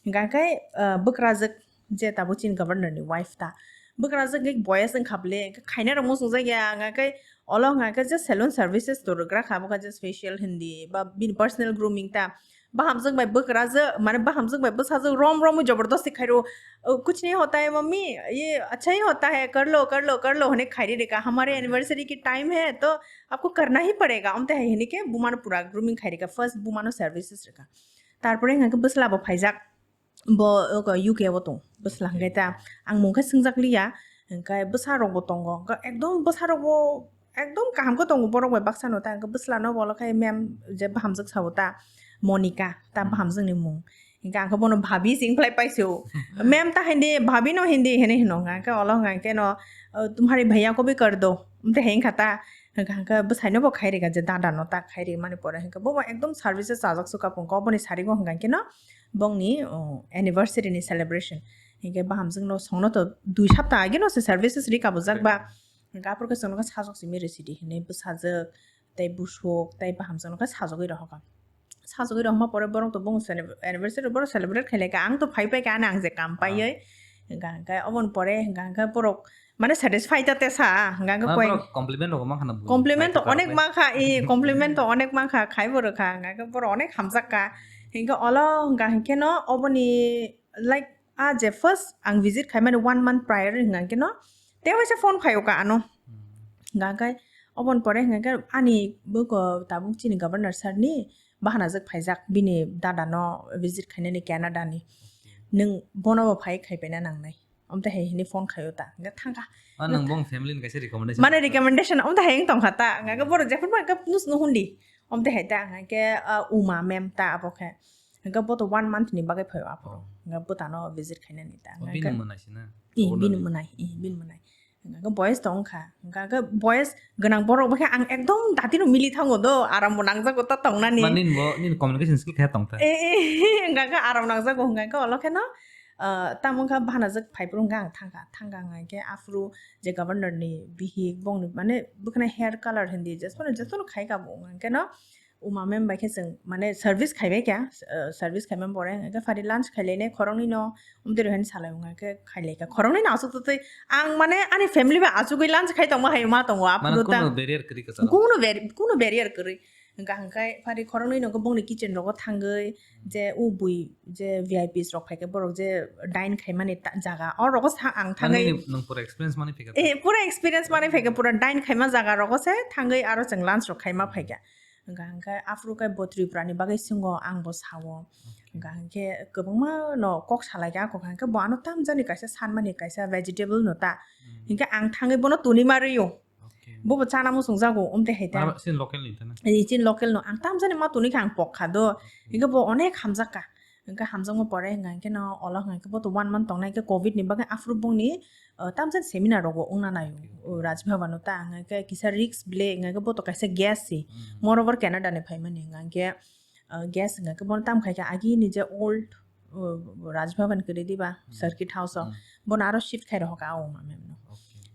Hwnka khe, ah, bwkrajwk je tabuk chini governor ni wife ta. Bwkrajwk khe boyes wngkha bwle, hwnka khaina rok muchungjak ya, hwnka khe olo hwnka khe je salon services to rwgra kha, abo khe je facial hindi ba bini personal grooming ta. Bahamjwk bai bwkrajwk, mane bahamjwk bai bwsajwk rom romwi jobordosti khairo. "ओ, कुछ नहीं होता है मम्मी, ये अच्छा ही होता है, कर लो, कर लो, कर लो," hwnwi khairi rika. "हमारे anniversary की time है, तो आपको करना ही पड़ेगा." Omte hai hwnwi khe bumano pura grooming khai rika, first bumano services rika. Tarpore hwnka khe bwsla bo phaijak, bo, o, U K o tong, bwsla hwnkhe ta, ang mung khe swngjak liya, hwnkhe bwsa rok bo tongo, hwnkhe ekdom bwsa rok bo ekdom kaham khe tongo borok bai baksa no ta, hwnkhe bwsla no bo olo khe ma'am je bahamjwk sao ta, Monica ta bahamjwk ni mung. Hingke ang khe bono bhabi sing phlai paisio. Ma'am ta hindi, bhabi no hindi hini hino. Hingke olo hingke no, "तुम्हारे भैया को भी कर दो." Omte hingkha ta, hingke bwsai no bo khai rika je dada no ta khai ri mani pore hingke bo ekdom services chajak suka pung ko boni sari go hingke no bongni, oh, anniversary ni celebration. Hingke bahamjwk no songno to dui sapta age no se services rika bujak ba. Hingke aphuru khe chwngno khe sajok simi rw sidi hinwi bwsajwk tei busuk tei bahamjwk no khe sajogwi rohokha. Sajogwi rohoma pore borok to bong cele-, anniversary borok celebrate khailai kha. Ang to phai pai kha ani ang je kam paiwi. Hwnkha hwnkhe oboni pore hwnkha hwnkhe borok mane satisfy ta tesa. Hwnkha hwnkhe koi compliment rok mankha na bui. Compliment to onek mankha, i compliment to onek mankha, khai bo rwkha. Hwnkha hwnkhe borok onek hamjak kha. Hwnkhe olo hwnkha hwnkhe no oboni like a je first ang visit khaimani one month prior hwnkha hwnkhe no tei waisa phone phaio ka ano. Hmm. Hwnkha khe oboni pore hwnkha khe ani buko tabuk chini governor sir ni bahanajwk phaijak bini dada no visit khainani Canada ni. Okay. Nwng bono bo phai khaipaina nangnai. Omte hai hini phone khaio ta. Hwnkha thangkha. Ah, nwng bong family ni kaisa recommendation. Mane recommendation omte hai wng tongkha ta. Hwnkha khe borok jephuru ma khe nus no hundi. Omte hai ta hwnkha khe, ah, Uma ma'am ta abo khe. Hingke bo to one month ni bagwi phaio aphuru. Oh. Hingke bwtano visit khainani ta. Oh, hingke bini mwnai sina? Ih, bini mwnai, ih, bini mwnai. Hingke boyes tong kha. Hingke boyes gwnang borok bai khe ang ekdom dati no mili thango do, aram bo nangjago ta tongnani. Ma nini bo, nini communication skill khe tong ta. Eh, eh, hingke aram nangjago hingke olo khe no, ah, tamo wngkha bahanajwk phai phuru hingke ang thangkha. Thangkha hingke aphuru je governor ni bihik bongni mane bwkhwnai hair color hindi jephuru, jephuru khai kha bo hingke no, Uma ma'am bai khe chwng, mane, service khaibai kha, uh, service khaimani pore hwnkhe phari lunch khailainai khoroknwi no, omtwi rw hwnwi salai wngkha khe khailai kha. Khoroknwi no aswk twtwi ang, mane, ani family bai achugwi lunch khai tongma hai ma tongo, mane, aphuru ta kuno barrier kwrwi kwcharo? Kuno bar-, kuno barrier kwrwi. Hwnkha hwnkhe phari khoroknwi no bongni kitchen rogo thangwi je o bui je V I Ps rok phaikhe borok je dine khaimani ta-, jaga o rogo sa ang thangwi. Nangni nwng pura experience mani phaikha? Eh, pura experience mani phaikha, pura dine khaima jaga rogo se thangwi aro chwng lunch rok khaima phaikha. Hwnkha hwnkhe aphuru khe bo Tripura ni bagwi swngo, ang bo sao. Hwnkha hwnkhe kwbangma no kok salaikha, kok hwnkhe bo ano tamjani kaisa sanmani kaisa vegetable no ta. Hwnkhe ang thangwi bono tuni ma rw-o. Bo bo chana muchung jago, umte hai ta. Sini local ni ta na? Eh, chini local no. Ang tamjani ma tuni khe ang pok kha do. Hwnkhe bo onek hamjak ka. Hwnkhe hamjakma pore hwnkha hwnkhe no olo hwnkha hwnkhe bo to one month tongnai hwnkhe covid ni bagwi aphuru bongni, uh, tamjani seminar rogo wngna nai o Raj Bhavan o ta. Hwnkha hwnkhe kisa risk bile hwnkha hwnkhe bo to kaisa guest si. Moreover Canada ni phaimani hwnkha hwnkhe, uh, guest hwnkha hwnkhe bono tam khai kha agi ni je old, uh, Raj Bhavan kwrwi diba, circuit house o. Bono aro shift khai rohor kha o ma'am no.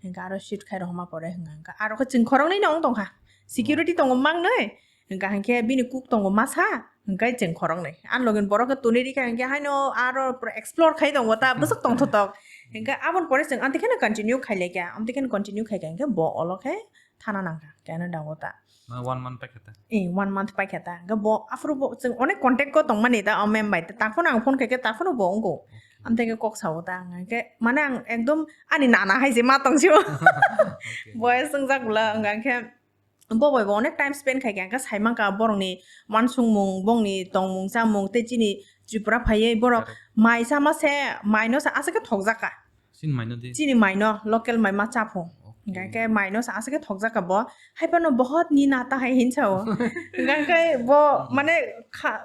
Hwnkha aro shift khai rohorma pore hwnkha hwnkhe aro khe chwng khoroknwi no wng tongkha. Security tongo mangnwi. Hwnkha hwnkhe bini kuk tongo masa, hwnkhe chwng khoroknwi. Ani logi ni borok khe tuni rikha hwnkhe haino aro pura explore khai tongo ta bwswk tongthotok. Hwnkhe aboni pore chwng amtwi kheno continue khailaikha. Amtwi kheno continue khaikha hwnkhe bo olo khe thana nangkha Canada o ta. Mane one month paikha ta? Eh, one month paikha ta. Hwnkhe bo aphuru bo chwng onek contact o tongmani ta o ma'am bai ta. Taphano ang phone khaikhe taphano bo wngo. Amtwi khe kok sao ta hwnkhe mane ang ekdom ani nana hai se ma tong sio. Boyes wngjak bwla hwnkha hwnkhe bo bai bo onek time spend khai kha, hwnkhe sai mankha borokni wansukmung, bongni tongmung chamung tei chini Tripura phaiwi borok mai chama se, mai no se aswk khe thokjak kha. Chini mai no di? Chini mai no, local mai ma cha pho. Hwnkhe mai no se aswk khe thokjak kha bo. Hai phano bahut ni nata hai hinsa o. Hwnkhe bo mane kha,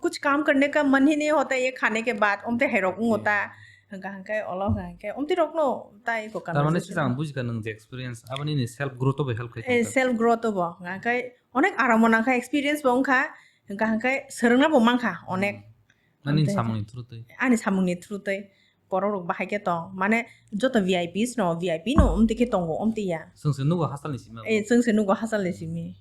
kuch kaam karne ka man hi nahi hota ye khane ke baad, omte hai rok wngo ta. Hwnkha hwnkhe olo hwnkha hwnkhe omtwi rokno tai ko. Tar mane conversation sisa ang bujikha nwng je experience, aboni ni self growth o bo help khai. Eh, tongkha. Self growth o bo. Hwnkha hwnkhe onek aram o nangkha, experience bo wngkha. Hwnkha hwnkhe swrwngna bo mankha onek. Nani samung ni through twi? Ani samung ni through twi. Borok rok bahai khe tong. Mane joto V I Ps no, V I P no omtwi khe tongo, omtwi ya. Chwng se nugo hachal ni simi. Eh, chwng se nugo hachal ni simi.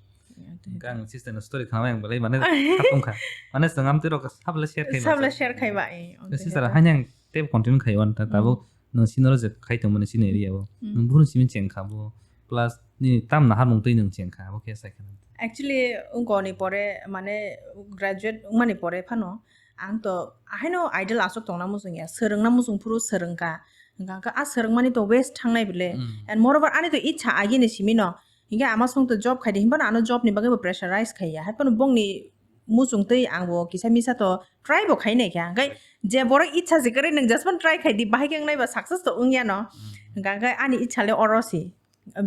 Hwnkha ang sister no story khna ang belai mane kha tongkha. Mane chwng amtwi rok sabla share khai. Sabla share khai ba, eh. Sister haino ang tei continue khai wan ta tabuk nwng sini oro je khai tong mani sini area o. Nwng buphuru simi cheng kha bo. Plus nini tam naharmung twi nwng cheng kha bo khe sai kha. Actually wngkoni pore mane graduate wngmani pore phano ang to ahaino idle aswk tongna muchung ya, swrwngna muchung phuru swrwng kha. Hwnkha hwnkhe a swrwngmani to waste thangnai bile. And moreover ani to ichha agini simi no. Hinkhe ama song to job khai di, hinphano ano job ni bagwi bo pressurize khai ya. Hai phano bongni muchung twi ang bo kisa misa to try bo khai nai kha. Hwnkhe je borok ichha se kwrwi nwng jespan try khai di, bahai khe wngnai ba success to wng ya no. Hwnkha hwnkhe ani ichha le oro si,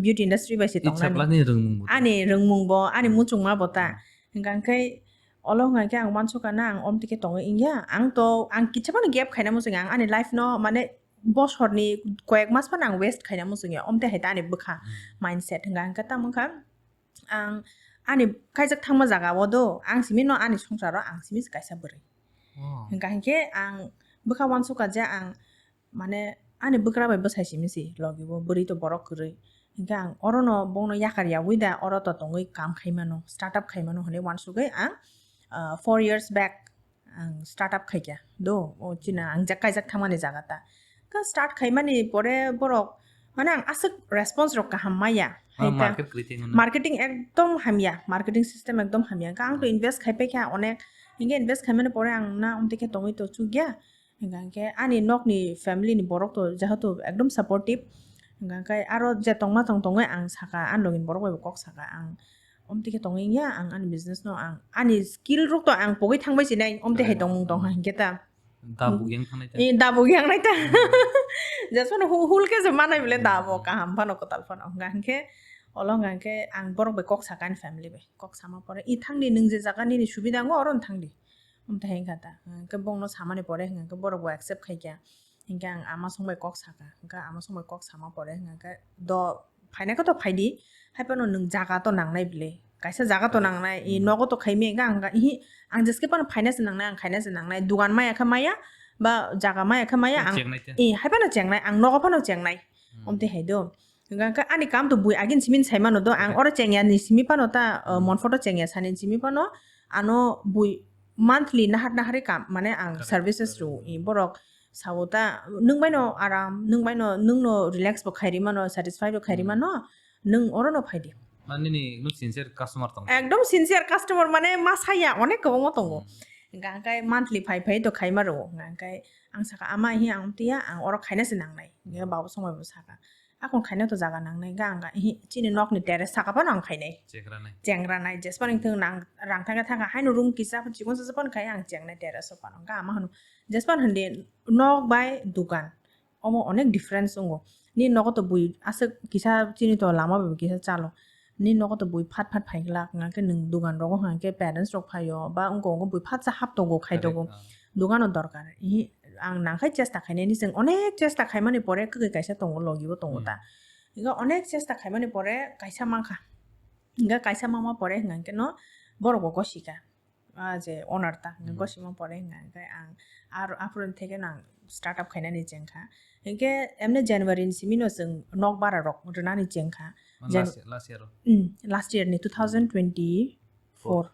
beauty industry bai se tongnani. Ani rwngmung bo, ani rwngmung bo ta. Hwnkha hwnkhe olo hwnkha hwnkhe ang uansukha na ang omtwi khe tongwi wngya. Ang to, ang kisa phano gap khaina muchung ya. Ang ani life no mane bosorni koyek mas phano ang waste khaina muchung ya. Omtwi hai ta ani bwkha mindset hwnkha hwnkhe tamo wngkha. Ang ani kaijak thangma jaga o do, ang simi no ani songsaro ang simi se kaisa bwrwi. Hwnkha hwnkhe ang bwkha uansukha je ang mane ani bwkra bai bwsai simi se logi o bwrwi to borok kwrwi. Hwnkhe ang oro no bono yakar yaui da oro to tongwi kam khai mano, startup khai mano hwnwi uansugwi ang, ah, four years back ang startup khaikha do, o china ang jak kaijak thangmani jaga ta. Kha start khaimani pore borok mane ang aswk response rok kaham maya. Marketing ekdom hamya, marketing system ekdom hamya. Kha ang to invest khaipai kha onek, hinkhe invest khaimani pore ang na omtwi khe tongwi to chukya. Hingkha hinkhe ani nokni family ni borok to jehetu ekdom supportive. Hingkha hinkhe aro je tongma tong tongwi ang sakha, ani logi ni borok bai bo kok sakha ang. Omtwi khe tongwi wngya, ang ani business no ang ani skill rok to ang pogwi thangbai sinai, omtwi hai tongmung tongkha hinkhe ta. Dabuk yang thangnai ta. Eh, dabuk yang nai ta. Just phano hu-, hul khe se manai bole dabo kaham phano kwtal phano. Hingkha hinkhe olo hingkha hinkhe ang borok bai kok sakha ani family bai. Kok sama pore, i thangdi nwng je jaga nini subida wngo oro thangdi. Omtwi hai wngkha ta. Hwnkhe bongno samani pore hwnkhe borok bo accept khaikha. Hwnkhe ang ama song bai kok sakha. Hwnkhe ama song bai kok sama pore hwnkhe do phainai khe to phaidi. Haiphano nwng jaga to nangnai bile. Kaisa jaga to nangnai. I nogo to khaimaya hwnkhe ang ihi ang jeske phano phaina se nangnai, ang khaina se nangnai. Dugan maya khe maya ba jaga maya khe maya ang. Chengnai te. I haiphano chengnai, ang nogo phano chengnai. Omtwi hai do. Hingkha hinkhe ani kam to bui agini simi sai mano do, ang oro chengya ni simi phano ta, uh, monphoto chengya sani simi phano ano bui monthly nahar nahar kam, mane ang services rw-o, i borok sao ta, nwng bai no aram, nwng bai no, nwng no relax bo khairi mano, satisfy bo khairi mano, nwng oro no phaidi. Mane nini ekdom sincere customer tong. Ekdom sincere customer, mane ma saya onek kwbangma tongo. Hmm. Hingkha hingkhe monthly phai phai to khaima rwo. Hingkha hingkhe ang saka, "Ama hi ang tiya, ang oro khaina se nangnai." Hingkhe baba songbai bo saka, "Akon khaina to jaga nangnai." Hingkhe ang hi chini nokni terrace saka phano ang khainai. Chengranai. Chengranai, jespan wngthung nang rang thangkhe thangkha, haino room kisa phano chikon sa phano khai ang chengnai terrace o phano. Hingkhe ama hwno, "Jespan hindi nok bai dukan." Omo onek difference wngo. Nini nogo to bui aswk kisa chini to lama bai kisa chalo. Nini nogo to bui phat phat phai glak, hingkha khe nwng dugan rogo hingkha khe parents rok phaio, ba wngkha wngkha bui phat cha hap tongo khai tongo. Correct, ah. Dugano dorkar. Ihi, ang nangkhai chesta khainani, chwng onek chesta khaimani pore kwkwi kaisa tongo, logi bo tongo ta. Hmm. Hingkha onek chesta khaimani pore kaisa mankha. Hingkha kaisa mangma pore hingkha khe no borok bo gosika. Ah, je owner ta, hmm, gosima pore hingkha, hingkhe ang ar-, aphuru theke no ang startup khainani chengkha. Hingkhe emne January ni simi no chwng nok bara rok rwnani chengkha. Mane Jan-, last year, last year o? Mm, last year ni two thousand twenty-four. Four.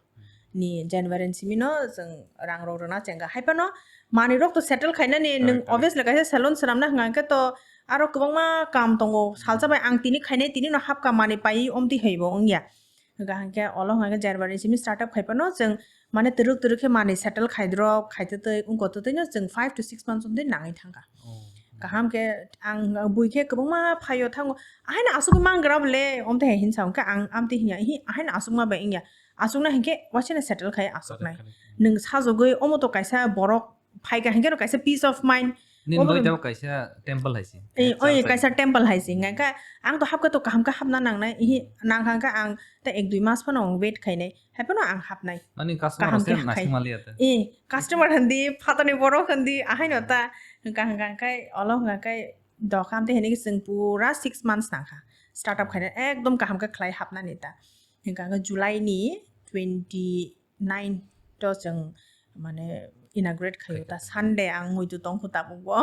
Ni January ni simi no chwng rang rok rwna chengkha. Haiphano manwi rok to settle khainani, correct, nwng correct. Obviously kaisa salon swnamna hingkha hingkhe to aro kwbangma kam tongo. Salsa bai ang tini khainai, tini no hapkha manwi pai omtwi hai bo wngya. Hingkha hingkhe olo hingkha khe January simi startup khai phano chwng mane twrwk twrwk khe manwi settle khaidrop, khaitwtwi, wngkotwtwi no chwng five to six months wngtwi nangwi thangkha. Oh. Kaham khe ang bui khe kwbangma phaio thango, "Ahaino aswk mang gra bole," omtwi hai hinsa hwnkhe ang amtwi hinya, "Ihi, ahaino aswkma bai wngya, aswkna hinkhe waisano settle khai aswknai." Correct, correct. Nwng sajagwi omo to kaisa borok phaikha hinkhe no kaisa peace of mind. Nini obo bai no tabo kaisa temple hai se. Eh, oi, church hai kaisa se. Temple hai se. Hingkha khe ang to hapkha to kaham khe hapna nangnai. Ihi, nangkha khe ang ta ek dui mas phano ang wait khainai. Hai phano ang hapnai. Mani customer kaham se khe hapkhai. Nasing maliya ta. Eh, customer hindi, phatani borok hindi, ahaino ta. Hingkha hingkha khe olo hingkha khe dokham te hini chwng pura six months nangkha. Startup khainai ekdom kaham khe khlai hapnani ta. Hingkha khe July ni twenty nine to chwng mane inaugurate khaio ta. Khaikha. Sunday ang muitu tongkhu tabuk bo.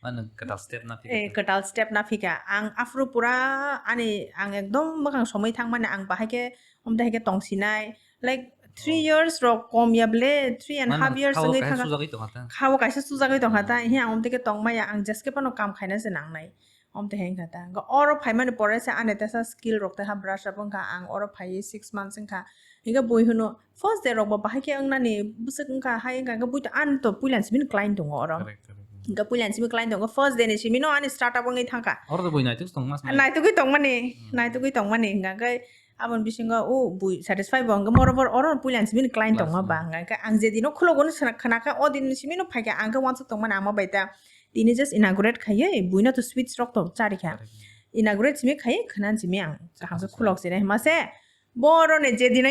Mane kwtal step na phika. Eh, kwtal step na phika. Ang aphuru pura ani ang ekdom mwkhang somwi thangmani ang bahai khe omtwi hai khe tongsinai. Like three, oh, years rok kom ya ble, three and half years wngwi thangkha. Mane khao kaisa sujagwi tongkha ta. Khao kaisa sujagwi tongkha ta. Hmm. Hiya ang omtwi khe tongmaya ang jeske phano kam khaina se nangnai. Omtwi hai wngkha ta. Hwnkhe oro phaimani pore se ani teisa skill rok teha brush up wngkha, ang oro phaiwi six months wngkha. Hingkhe bui hwno first day rok bo bahai khe wngnani bwswk wngkha, hai wngkha, hingkhe bui to ani to puila ni simi client tongo oro. Correct, correct. Hingkhe puila ni simi client tongo, first day ni simi no ani startup wngwi thangkha. Oro to bui naitugwi tongma se nai. Naitugwi tongmani, hmm, naitugwi tongmani, hingkha khe aboni bisingo o bui satisfy bo wngkha, moreover oro puila ni simi client tongma ba, last month. Hingkha khe ang je dino khulogo no khna-, khnakha, o din ni simi no phaikha, ang khe uansuk tongmani ama bai ta. Tini just inaugurate khaiwi buino to sweets rok to charikha. Correct. Inaugurate simi khaiwi khwnani simi ang kaham khe success khulok sinai hima se. Boroni je dino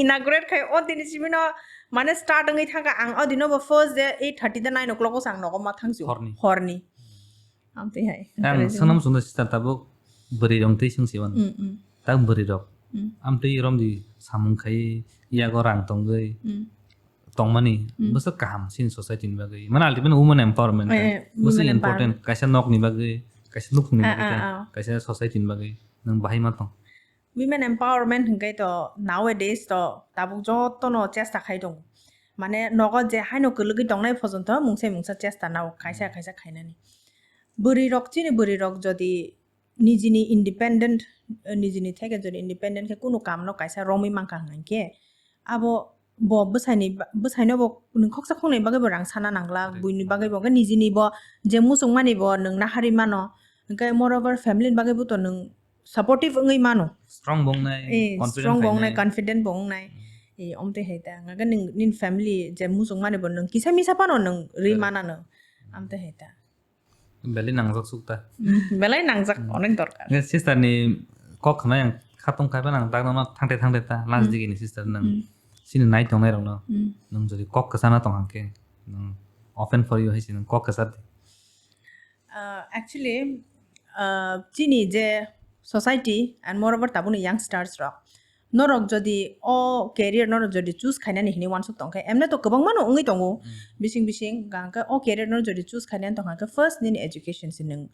inaugurate khai o dini simi no mane start wngwi thangkha ang o dino bo first day eight thirty da nine o'clock o ang nogo ma thangsu. Horni. Horni. Amtwi hai. Ang sanam sungda sister tabuk bwrwi rong twi sung siwan. Mm, mm. Tak bwrwi rok. Mm. Amtwi romdi samung khai yago rang tongwi. Mm. Tongmani, mm, bwswk kaham chini society ni bagwi. Mane ultimately women empowerment, eh, eh, bwswk women important, empowerment. Kaisa nokni bagwi, kaisa nukhungni bagwi, ah, ah, kaisa society ni bagwi. Nwng bahai ma tong? Women empowerment hwnkhe to nowadays to tabuk jotono chesta khai tongo. Mane nogo je haino kwlwgwi tongnai phojonto mungsa mungsa chesta nao kaisa, hmm, kaisa khainani. Bwrwi rok, chini bwrwi rok jodi nijini independent, eh, nijini theke jodi independent khe kunu kamno kaisa romwi mankha hwnkhe, abo bo bwsaini ba-, bwsaino bo nwng khoksa khoknai bagwi bo rang sana nangla, correct, buini bagwi bo, hwnkhe nijini bo je muchungmani bo nwng nahari mano, hwnkhe moreover family ni bagwi bo to nwng supportive wngwi mano. Strong bo wngnai, eh, confident strong bo wngnai, khainai. Confident bo wngnai. Hmm. Eh, omtwi hai ta, hwnkhe nwng nini family je muchungmani bo nwng kisa misa phano nwng rwi, correct, manano. Hmm. Amtwi hai ta. Belai nangjak sukta. Mm, belai nangjak, mm, onek dorkar. Nge sister ni kok khna yang khatung khai phano ang tak nang thangte thangte ta last, mm, digi ni sister nang. Mm. Sini nai tongnai rok no. Mm. Nung jodi kok kwchana tong hang khe, nung open for you hai si nung kok kwchar di. Uh, actually, uh, chini je society and moreover tabukni youngsters rok, norok jodi o career norok jodi choose khainani hinwi uansuk tongkhe, emne to kwbangma no wngwi tongo, mm, bising bising, hwnkhe o career no jodi choose khainani tongkha khe first nini education se nwng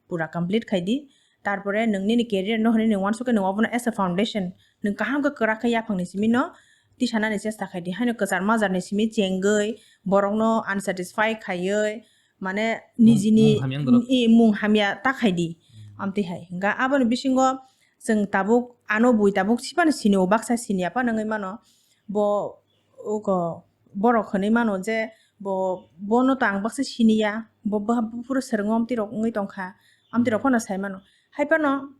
pura complete khai di, tarpore nwng nini career no hinwi nwng uansuk khe nwng obono as a foundation nwng kaham khe kwrak khe yaphang ni simi no tisanani chesta khai di, haino kwchar majak ni simi chengwi borok no unsatisfy khaiwi, mane mung, nijini mung hamya wng dorok. I mung hamya ta khai di. Hmm. Amtwi hai. Hwnkha aboni bisingo Chwng tabuk ano bui tabuk sipano sini o baksa sini apa nangwi mano. Bo uko borok hwnwi mano je bo bono to ang baksa sini ya, bo bwha buphuru swrwngo amtwi rok wngwi tongkha, amtwi rok phano sai mano. Hai phano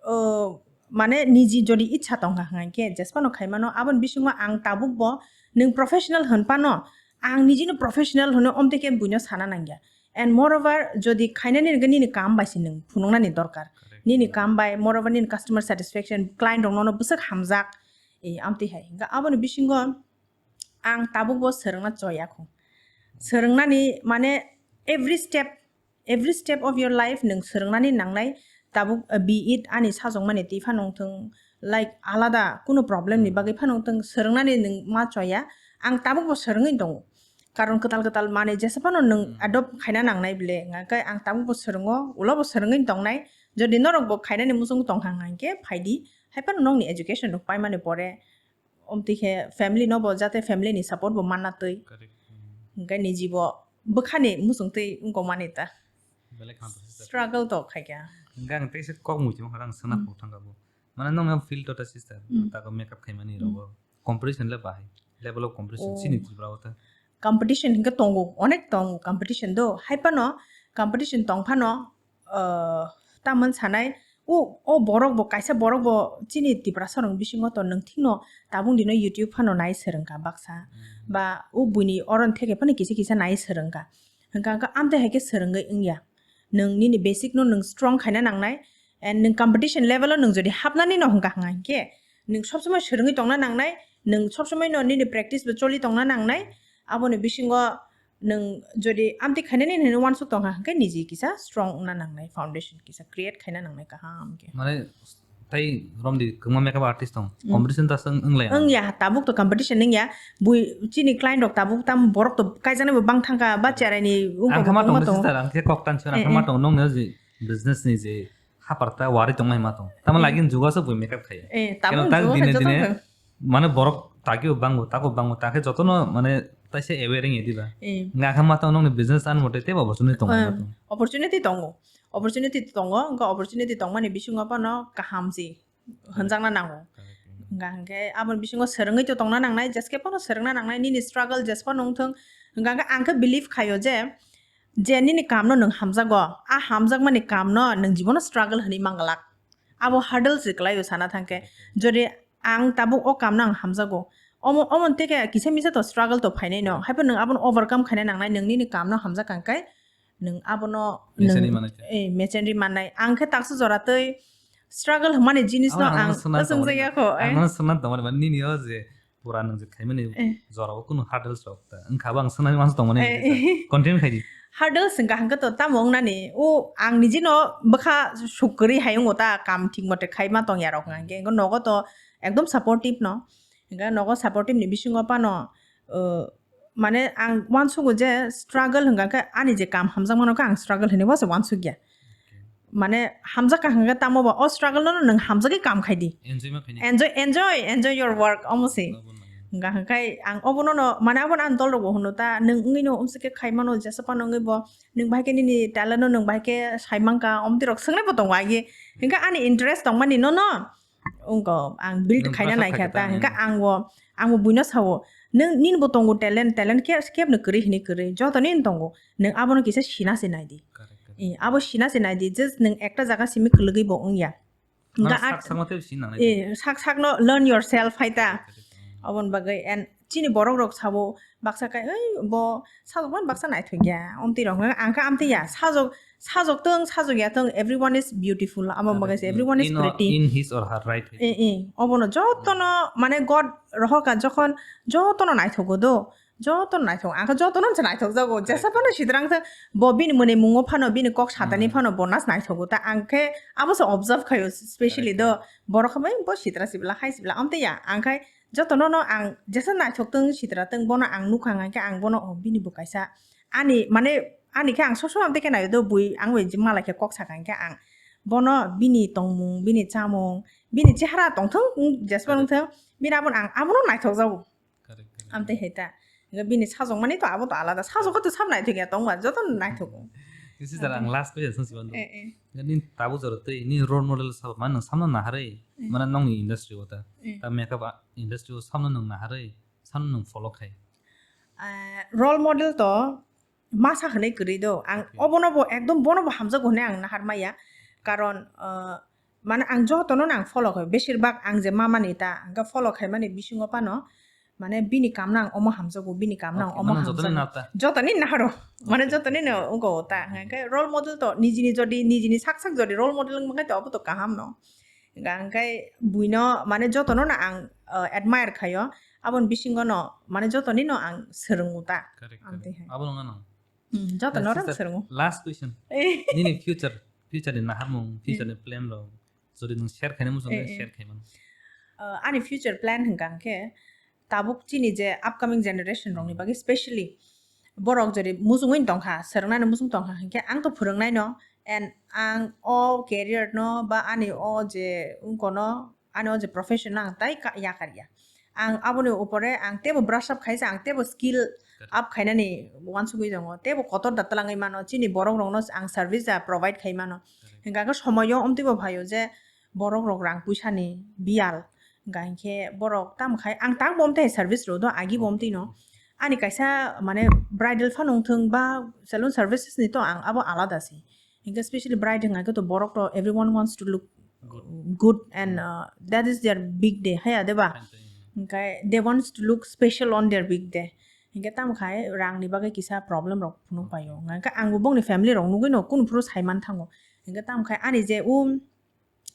o mane niji jodi ichha tongkha hwnkhe jesphano khai mano, aboni bisingo ang tabuk bo nwng professional hwn phano ang nijino professional hwnwi omtwi khe buino sana nangya. And moreover, jodi khainani hwnkhe nini kam bai se nwng phunuknani dorkar. Nini kam bai, moreover nini customer satisfaction, client rok nono bwswk hamjak. E, amtwi hai. Hwnkhe aboni bisingo ang tabuk bo swrwngna choya kho. Swrwngnani mane every step, every step of your life nwng swrwngnani nangnai. Tabuk, uh, be it ani sajwkmani twi phano wngthung, like alada kuno problem ni bagwi phano wngthung, swrwngnani nwng ma choya. Ang tabuk bo swrwngwi tongo. Karon kwtal kwtal manwi jesa phano nwng adopt khaina nangnai bile. Hwnkhe ang tabuk bo swrwngo, ulo bo swrwngwi tongnai. Jodi norok bo khainani muchung tongkha hwnkhe phaidi. Hai phano nokni education rok paimani pore omtwi khe family no bo jate family ni support bo manna twi. Hwnkhe niji bo bwkhani muchung twi wngkok mani ta. Belai kha to sister. Struggle to khaikha. Hwnkhe ang teisa kok muichimo khara ang sana phok thangkha bo. Mane nokni field to ta sister. Tako makeup khaimani rogo. Competition le bahai. Level of competition chini Tripura o ta. Competition hwnkhe tongo, onek tongo competition do. Hai phano competition tong phano, uh, tamon sanai, o, o borok bo, kaisa borok bo chini Tiprasa rok bisingo to nwng thikno tabuk dino YouTube phano nai swrwngkha baksa. Ba o buini oron theke phano kisa kisa nai swrwngkha. Hwnkha hwnkha amtwi hai khe swrwngwi wngya. Nwng nini basic no nwng strong khaina nangnai, and nwng competition level o nwng jodi hapnani no hwnkha hwnkha hinkhe nwng sob somoi swrwngwi tongna nangnai, nwng sob somoi no nini practice bo choli tongna nangnai. Aboni bisingo nwng jodi amtwi khainani hinwi uansuk tongkha hwnkhe niji kisa strong wngna nangnai, foundation kisa create khaina nangnai kaham khe. Mane tai romdi kwbangma makeup artist tong. Competition ta swng wnglai. Wngya, tabuk to competition wngya. Bui chini client rok tabuk tam borok to kaijaknai bo bang thangkha ba cherai ni wngkha. Ang khe ma tong sister, ang khe kok tan siya, ang khe ma tong nong ne je business ni je hapar ta wari tong nai ma tong. Tamo lagi jugo so bui makeup khai. Eh, tabuk jugo khai joto. Mane borok tagi bo bango, tago bango, ta khe joto no mane taisa aware wngya diba. Nga khe ma tong nong ni business an mote tebo bo suni tong ma tong. Opportunity tongo. Opportunity tongo, wngkha opportunity tongmani bisingo phano kaham si hwnjakna nango. Hwnkha hwnkhe aboni bisingo swrwngwi to tongna nangnai, jeske phano swrwngna nangnai, nini struggle jes phano wngthung. Hwnkha hwnkhe ang khe believe khaio je, je nini kamno nwng hamjago, a hamjakmani kamno nwng jibono struggle hwnwi manglak. Abo hurdles se kwlaio sana thangkhe. Jodi ang tabuk o kamno ang hamjago, omo, omo teke kisa misa to struggle to phainai no, haiphano nwng abono overcome khaina nangnai, nwng nini kamno hamjak kha hwnkhe nwng abono mechenri mannai. Eh, mechenri mannai. Ang khe taksa jora tei struggle hwnmani jinis no ang swngjakya kho. Ang no swngna tongmani, mane nini o je pura nwng je khaimani jora o kunu hurdles rok ta wngkha bo ang swngna masa tongmani, continue khaidi. Hurdles wngkha hwnkhe to tamo wngnani, o ang niji no bwkha suk kwrwi hai wngo ta, kam thik mote khaima tongya rok hwnkha hwnkhe nogo to ekdom supportive no, hwnkhe nogo supportive ni bisingo phano, uh, mane ang uansugo je struggle hwnkha khe ani je kam hamjakmano khe ang struggle hinwi bo se uansukya. Mane hamjak kha hwnkhe tamo ba o struggle no nwng hamjagwi kam khai di. Enjoy ma khaini. Enjoy, enjoy, enjoy your work, omo se. Hwnkha hwnkhe ang obono no, mane abono ang dol rok bo hwno ta, nwng wngwi no umsuk khe khai mano, jesa phano wngwi bo, nwng bahai khe nini talent no nwng bahai khe sai mankha, omtwi rok swngnai bo tongo agi. Hwnkhe ani interest tongmani no no. Wngkha, ang build khaina naikha ta, hwnkhe ang bo, ang bo buino sao, "Nwng, nini bo tongo talent, talent khe, kebno kwrwi hwnwi kwrwi, joto nini tongo, nwng abono kisa sina se naidi." Eh, abo sina se naidi, just nwng ekta jaga simi kwlwgwi bo wngya. Hwnkhe sak sakno learn yourself hai ta. Oboni bagwi, and chini borok rok sabo, baksa khe, "Oi, bo sajwk man baksa naithok ya," omtwi rok hwnkhe ang khe amtwi ya, sajwk, sajwk tong, sajwk ya tong, everyone is beautiful, abo bagwi se everyone is pretty. In his or her right way. Eh, eh, obono jotono, mane God rohorkha jokhon jotono naithogo do, jotono naithok, ang khe jotono se naithok jago, jesa phano sidrang thang, bo bini mwnwi mungo phano, bini kok satani phano bo nas naithogo ta, ang khe abo se observe khaio, specially do, borok khe bai bo sitra sibla, hai sibla, amtwi ya, ang khe jotono no ang jesa naithok tong sitra tong bono ang nukha hwnkhe ang bono, "Oh, bini bo kaisa ani, mane ani khe ang sob somoi amtwi khe naio do bui ang bai malai khe kok sakha hwnkhe ang bono bini tongmung, bini chamung, bini chehara tongthung, jespa wngthung, bini abono ang abono naithok jago." Amtwi hai ta. Hwnkhe bini sajwk mani to abo to alada. Sajwk khe to sab naithok ya tongma, joto naithok. Kisi jara ang last question sung siban do. Eh, eh. Ni tabu jora tei ni role model sabo man nang samno naharei. Eh. Mana nongni industry o ta. Eh. Ta makeup a-, industry o samno nang naharei. Samno nang follow khai. Eh, role model to masa hwnwi kwrwi do. Ang obono bo ekdom bono bo hamjago hwnwi ang nahar maya. Karon, eh, mane ang jotono no ang follow khai. Beshirbak ang je mamani ta, ang follow khaimani bisingo pano. Mane bini kamno ang omo hamjago, bini kamno ang omo hamjago. Jotoni nata. Jotoni naharo. Mane jotoni no ungo ta. Hingke role model to nijini jodi, nijini sak sak jodi role model wngma khe to obo to kaham no. Hingke buino mane jotono no ang, eh, admire khaio. Aboni bisingo no mane jotoni no ang swrwngo ta. Correct, correct. Abo nang ano. Hmm, joto norok swrwngo. Last question. Eh. Nini future, future ni naharmung, future ni plan rok. Jodi nwng share khaina muchung khe, eh, eh, share khai mano. Uh, ani future plan hwnkha hwnkhe tabuk chini je upcoming generation rokni bagwi specially borok jodi muchungwi tongkha, swrwngnani muchung tongkha hwnkhe ang to phwrwngnaino and ang o career no ba ani o je wngkono ani o je profession no ang tai ka-, yakar ya. Ang aboni upore ang teibo brush up khaisa, ang teibo skill up khainani uansugwi tongo, teibo kotor da twlangwi mano, chini borok rokno ang service da provide khai mano. Hingkha khe somoyo omtwibo phaio je borok rok rang puisani biyal, hingkha hinkhe borok tamo khai ang tangbo omtwi service rw do, agibo omtwino. Ani kaisa mane bridal phano wngthung ba salon services ni to ang abo alada se. Hingke specially bride hingke to borok to everyone wants to look good and, uh, that is their big day, haya deba? Hingke they wants to look special on their big day. Hingke tamo khai rang ni bagwi kisa problem rok phunuk paio. Hingke ang bo bongni family rok nugwi no kunu phuru saiman thango. Hingke tamo khai ani je um,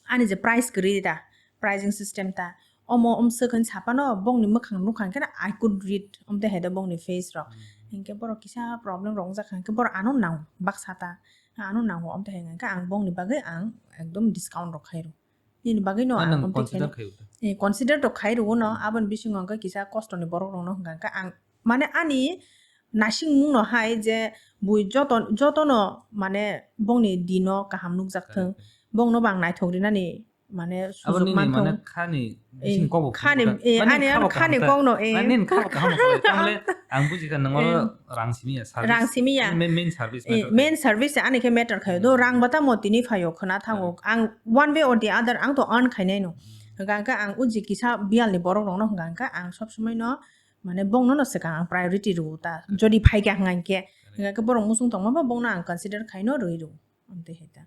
ani je price kwrwi ta, pricing system ta, omo omswk hinwi sapano bongni mwkhang nukha hingke I could read, omte hai da bongni face rok. Hingke borok kisa problem rok wngjakha hingke borok ano nang baksa ta. Ano nango, omte hai hwnka khe ang bongni bagwi ang ekdom discount rok khai rw. Nini bagwi no ang omte consider khai rw. Eh, consider to khai rw no, aboni bisingo hwnka kisa kosto ni borok rok no hwnka khe ang mane ani nasing mung no hai je bui joto, joto no mane bongni dino kaham nukjak thung. Bong no bo ang naithok rinani mane sujuk manthung. Khani, eh, bising kok bo khani, eh, ani ano khani kok no, eh. Ani khani kok kaham khlai. Tamle ang buji kha nang oro rang simi ya, service. Rang simi ya. Main, main service. Eh, main service ani khe matter khayo. Do rang bata mo tini phayo khna thango. Ang one way or the other ang to earn khainai no. Hwnkha ang uji kisa biyal ni borok rok no hwnkha ang sob somoi no mane bong no no swkang ang priority rw ta. Jodi phai kha hwnkha khe, hwnkha khe borok muchung tongma ba bong no ang consider khai no rwi rw. Amtwi hai ta.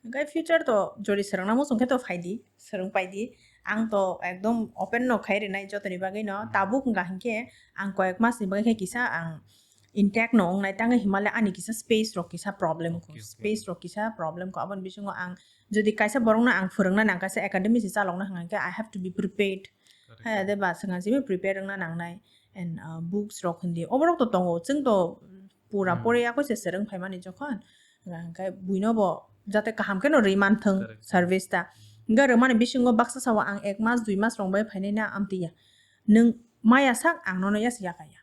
Hwnkhe future to jodi swrwngna muchung khe to phai di, swrwng pai di. Ang to ekdom open no khai rinai jotoni bagwi no. Tabuk wngkha hinkhe ang koyek mas ni bagwi khe kisa ang intact no wngnai, tangwi hinmale ani kisa space rok kisa problem kho. Space rok kisa problem kho. Aboni bisingo ang jodi kaisa borok no ang phwrwngna nang kaisa academy se chalokna hwnkha khe I have to be prepared. Hai ade ba swkang simi prepare wngna nangnai. And, uh, books rok hindi. Oborok to tongo. Chwng to pura pore yakoi se swrwng phaimani jokhon. Hwnkhe buino bo jate kaham kheno rwi manthung service ta. Hwnkhe rwmani bisingo baksa sao ang ek mas, dui mas rong bai phainai na amtwi ya. Nwng maya sak ang nono yas yakaya.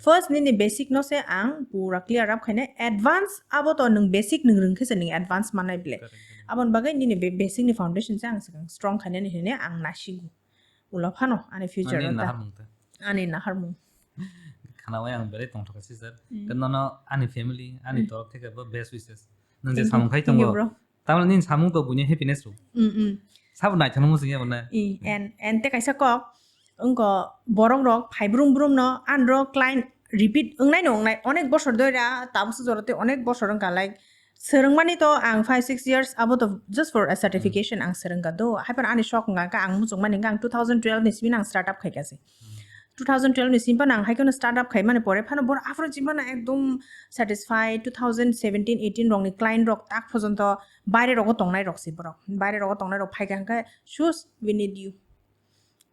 First nini basic no se ang pura clear up khainai. Advance abo to nwng basic nwng rwng khe se nwng advance mannai ble. Aboni bagwi nini be-, basic ni foundation se ang swkang strong khainani hinwi ang nasigo. Ulo phano ani future ani no ta. Naharmung ta. Ani naharmung. Khana wai ang belai tongthok kha sister. Tei nono ani family, ani torok theke bo best wishes. Nang je samung khai tongo. Thank you, bro. Tamoni nini samung to buini happiness ro. Mm, mm. Sabo naithokno muchung ya bana. I, and, and te kaisa kok, wngko borok rok phai brum brum no, andro client repeat wngnai no wngnai, onek bosor doi ra, tabuk se jora tei onek bosor wngkha, like, swrwngmani to ang five six years abo to just for a certification ang swrwngkha do. Haiphano ani sok wngkha khe ang muchungmani hwnkhe ang two thousand twelve ni simi ang start up khaikha se. Two thousand twelve ni simi phano ang haikheno start up khaimani pore phano borok aphuru simi phano ekdom satisfied. Two thousand seventeen eighteen rokni client rok tak phojonto baire rogo tongnai rok se borok. Baire rogo tongnai rok phaikha hwnkhe sus, we need you.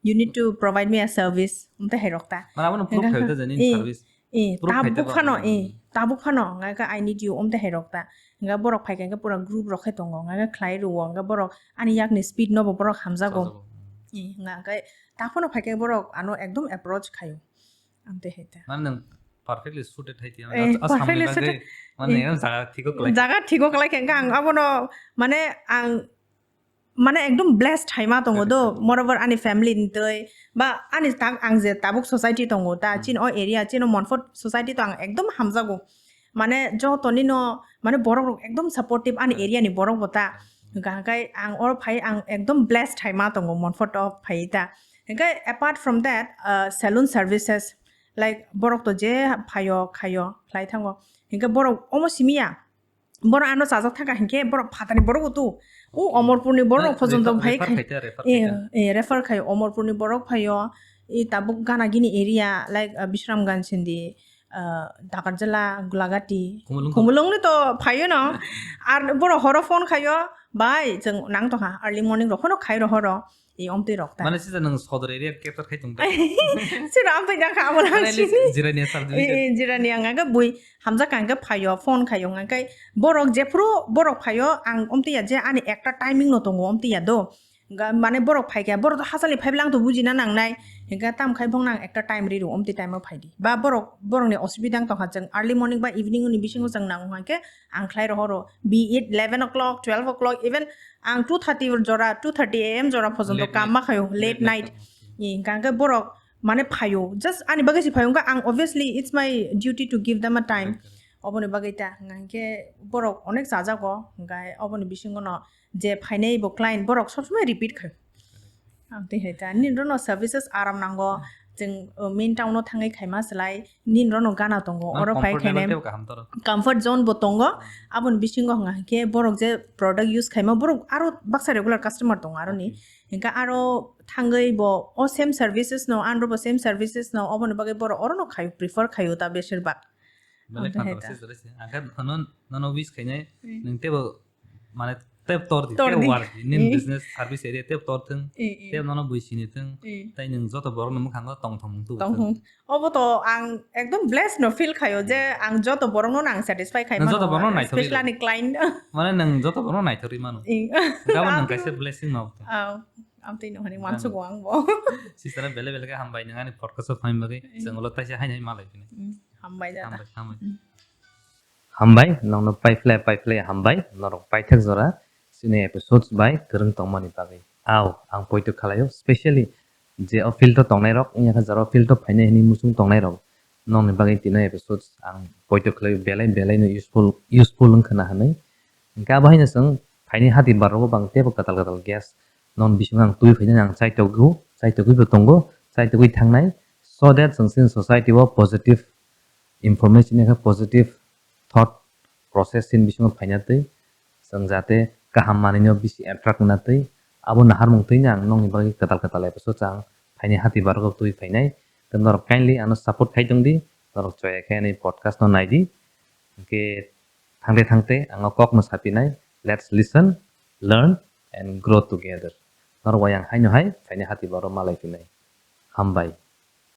You need to provide me a service. Umtwi hai rok ta. Mane abono proof khai ta jani service. Eh, tabuk phano, eh, tabuk phano, nga ka I need you, umtwi hai rok ta. Nga borok phai kha pura group rok khai tongo, nga ka khlai rwo, nga borok ani yak ni speed no bo borok hamjago. Eh, nga ka ta phano phai kha borok ano ekdom approach khayo. Amtwi hai ta. Mane nwng perfectly suited hai tiya. Eh, perfectly suited. Mane jaga thiko klai. Jaga thiko klai kha ang abono mane ang mane ekdom blessed hai ma tongo do, moreover ani family ni twi ba ani tak ang je tabuk society tongo ta, chini o area, chini o Montfort society to ang ekdom hamjago. mane joto nino mane borok rok ekdom supportive ani area ni borok bo ta. Hwnkha hwnkhe ang oro phai ang ekdom blessed hai ma tongo Monfort o phai ta. Hwnkhe apart from that, uh, saloon services, like borok to je phaio khaio khlai thango. Hwnkhe borok omo simi ya. Borok ano chajak thaka hinkhe borok phatani borok tu. U Omorpurni borok phojon tong phai khai. Eh, refer khai Omorpurni borok phaio. I tabuk Ganagini area, like, uh, Bishramganj sindi, uh, Dakarjala, Gulagati. Khumulwng to phaio no. Ar borok horo phone khaio, "Bai, chwng nang tongkha, early morning rok phano khai rohoro." I omtwi rok ta. Mane sisa nwng sodor area capture khai tong ta. Sira amtwi dang kha abo lang sini. Jirania sub division. Eh, eh, jirania ang aga bui hamjak ang khe phaio, phone khaio, ang khe borok jephru borok phaio, ang omtwi ya je ani ekta timing no tongo omtwi ya do. Ga-, mane borok phai khe, borok to hachal ni phai bwlang to bujina nangnai. Hingkhe tam khai bong nang ekta time ri ru, omtwi time o phai di. Ba borok, borok ni osubida wng tongkha, chwng early morning ba evening ni bisingo chwng nango hwnkhe ang khlai rohoro. Be it eleven o'clock, twelve o'clock, even ang two thirty jora, two thirty A M jora phojonto kam ma khaio, late night. Hingkha hwnkhe borok mane phaio, just ani bagwi se phaio, hwnkhe ang obviously it's my duty to give them a time. Oboni bagwi ta, hingkha hwnkhe borok onek chajago, hingkha oboni bisingo no je phainai bo client borok sob somoi repeat khai. Ang twi hai ta, nini rono services aram nango, chwng, uh, main town o thangwi khaima slai, nini rono gana tongo, oro phai khainai. Comfort zone bo tongo, aboni bisingo hwnga hwnkhe borok je product use khaima, borok aro baksa regular customer tongo aroni. Hingkhe aro thangwi bo o same services no, anro bo same services no, oboni bagwi borok orono khaio, prefer khaio ta beshirbak. Belai khato se jora se. Ang khe nono, nono wish khainai, nwng tebo mane teb tor di, teb war di. Nini business service area teb tor thung, teb nono bui sini thung, tai nwng joto borok no mwkhango tong thung tu. Tong thung. Obo to ang ekdom blessed no feel khaio je ang joto borok no ang satisfy khai mano, joto borok no naithok, especially ani client. Mane nwng joto borok no naithok ri mano. Gabon nwng kaisa blessing no. Amtwi no hani wansugo ang bo. Sister belai belai khe hambai nwng ani podcast o phaima bagwi. Chwng ulo taisa haino hai malai phini. Hambai dada. Hambai, hambai. Hambai, nokno paiphlai, paiphlai hambai, norok paithak jora chini episodes bai kwrwng tongmani bagwi. Au, ang poito khlaio, specially je o field o tongnai rok, wngya khe jora o field o phainai hwnwi muchung tongnai rok, nokni bagwi tino episodes ang poito khlaio, belai belai no useful, useful wngkha na hwnwi. Hwnkhe abo haino chwng phaini hati bar rogo bang teibo kwtal kwtal guest non bisingo ang twi phainani ang chaitokgo, chaitokgwi bo tongo, chaitokgwi thangnai, so that chwng chini society o positive information eba positive thought process chini bisingo phaina twi chwng jate kaham manwino bisi attract wngna twi abo naharmung twino ang nokni bagwi kwtal kwtal episode chang phaini hati bar rogo twi phainai. Tei norok kindly ano support khai tongdi, norok choya khe ani podcast no naidi. Hwnkhe thangte thangte ang o kok no sapinai, let's listen, learn and grow together. Norok bai ang haino hai phaini hati bar o malai phinai. Hambai.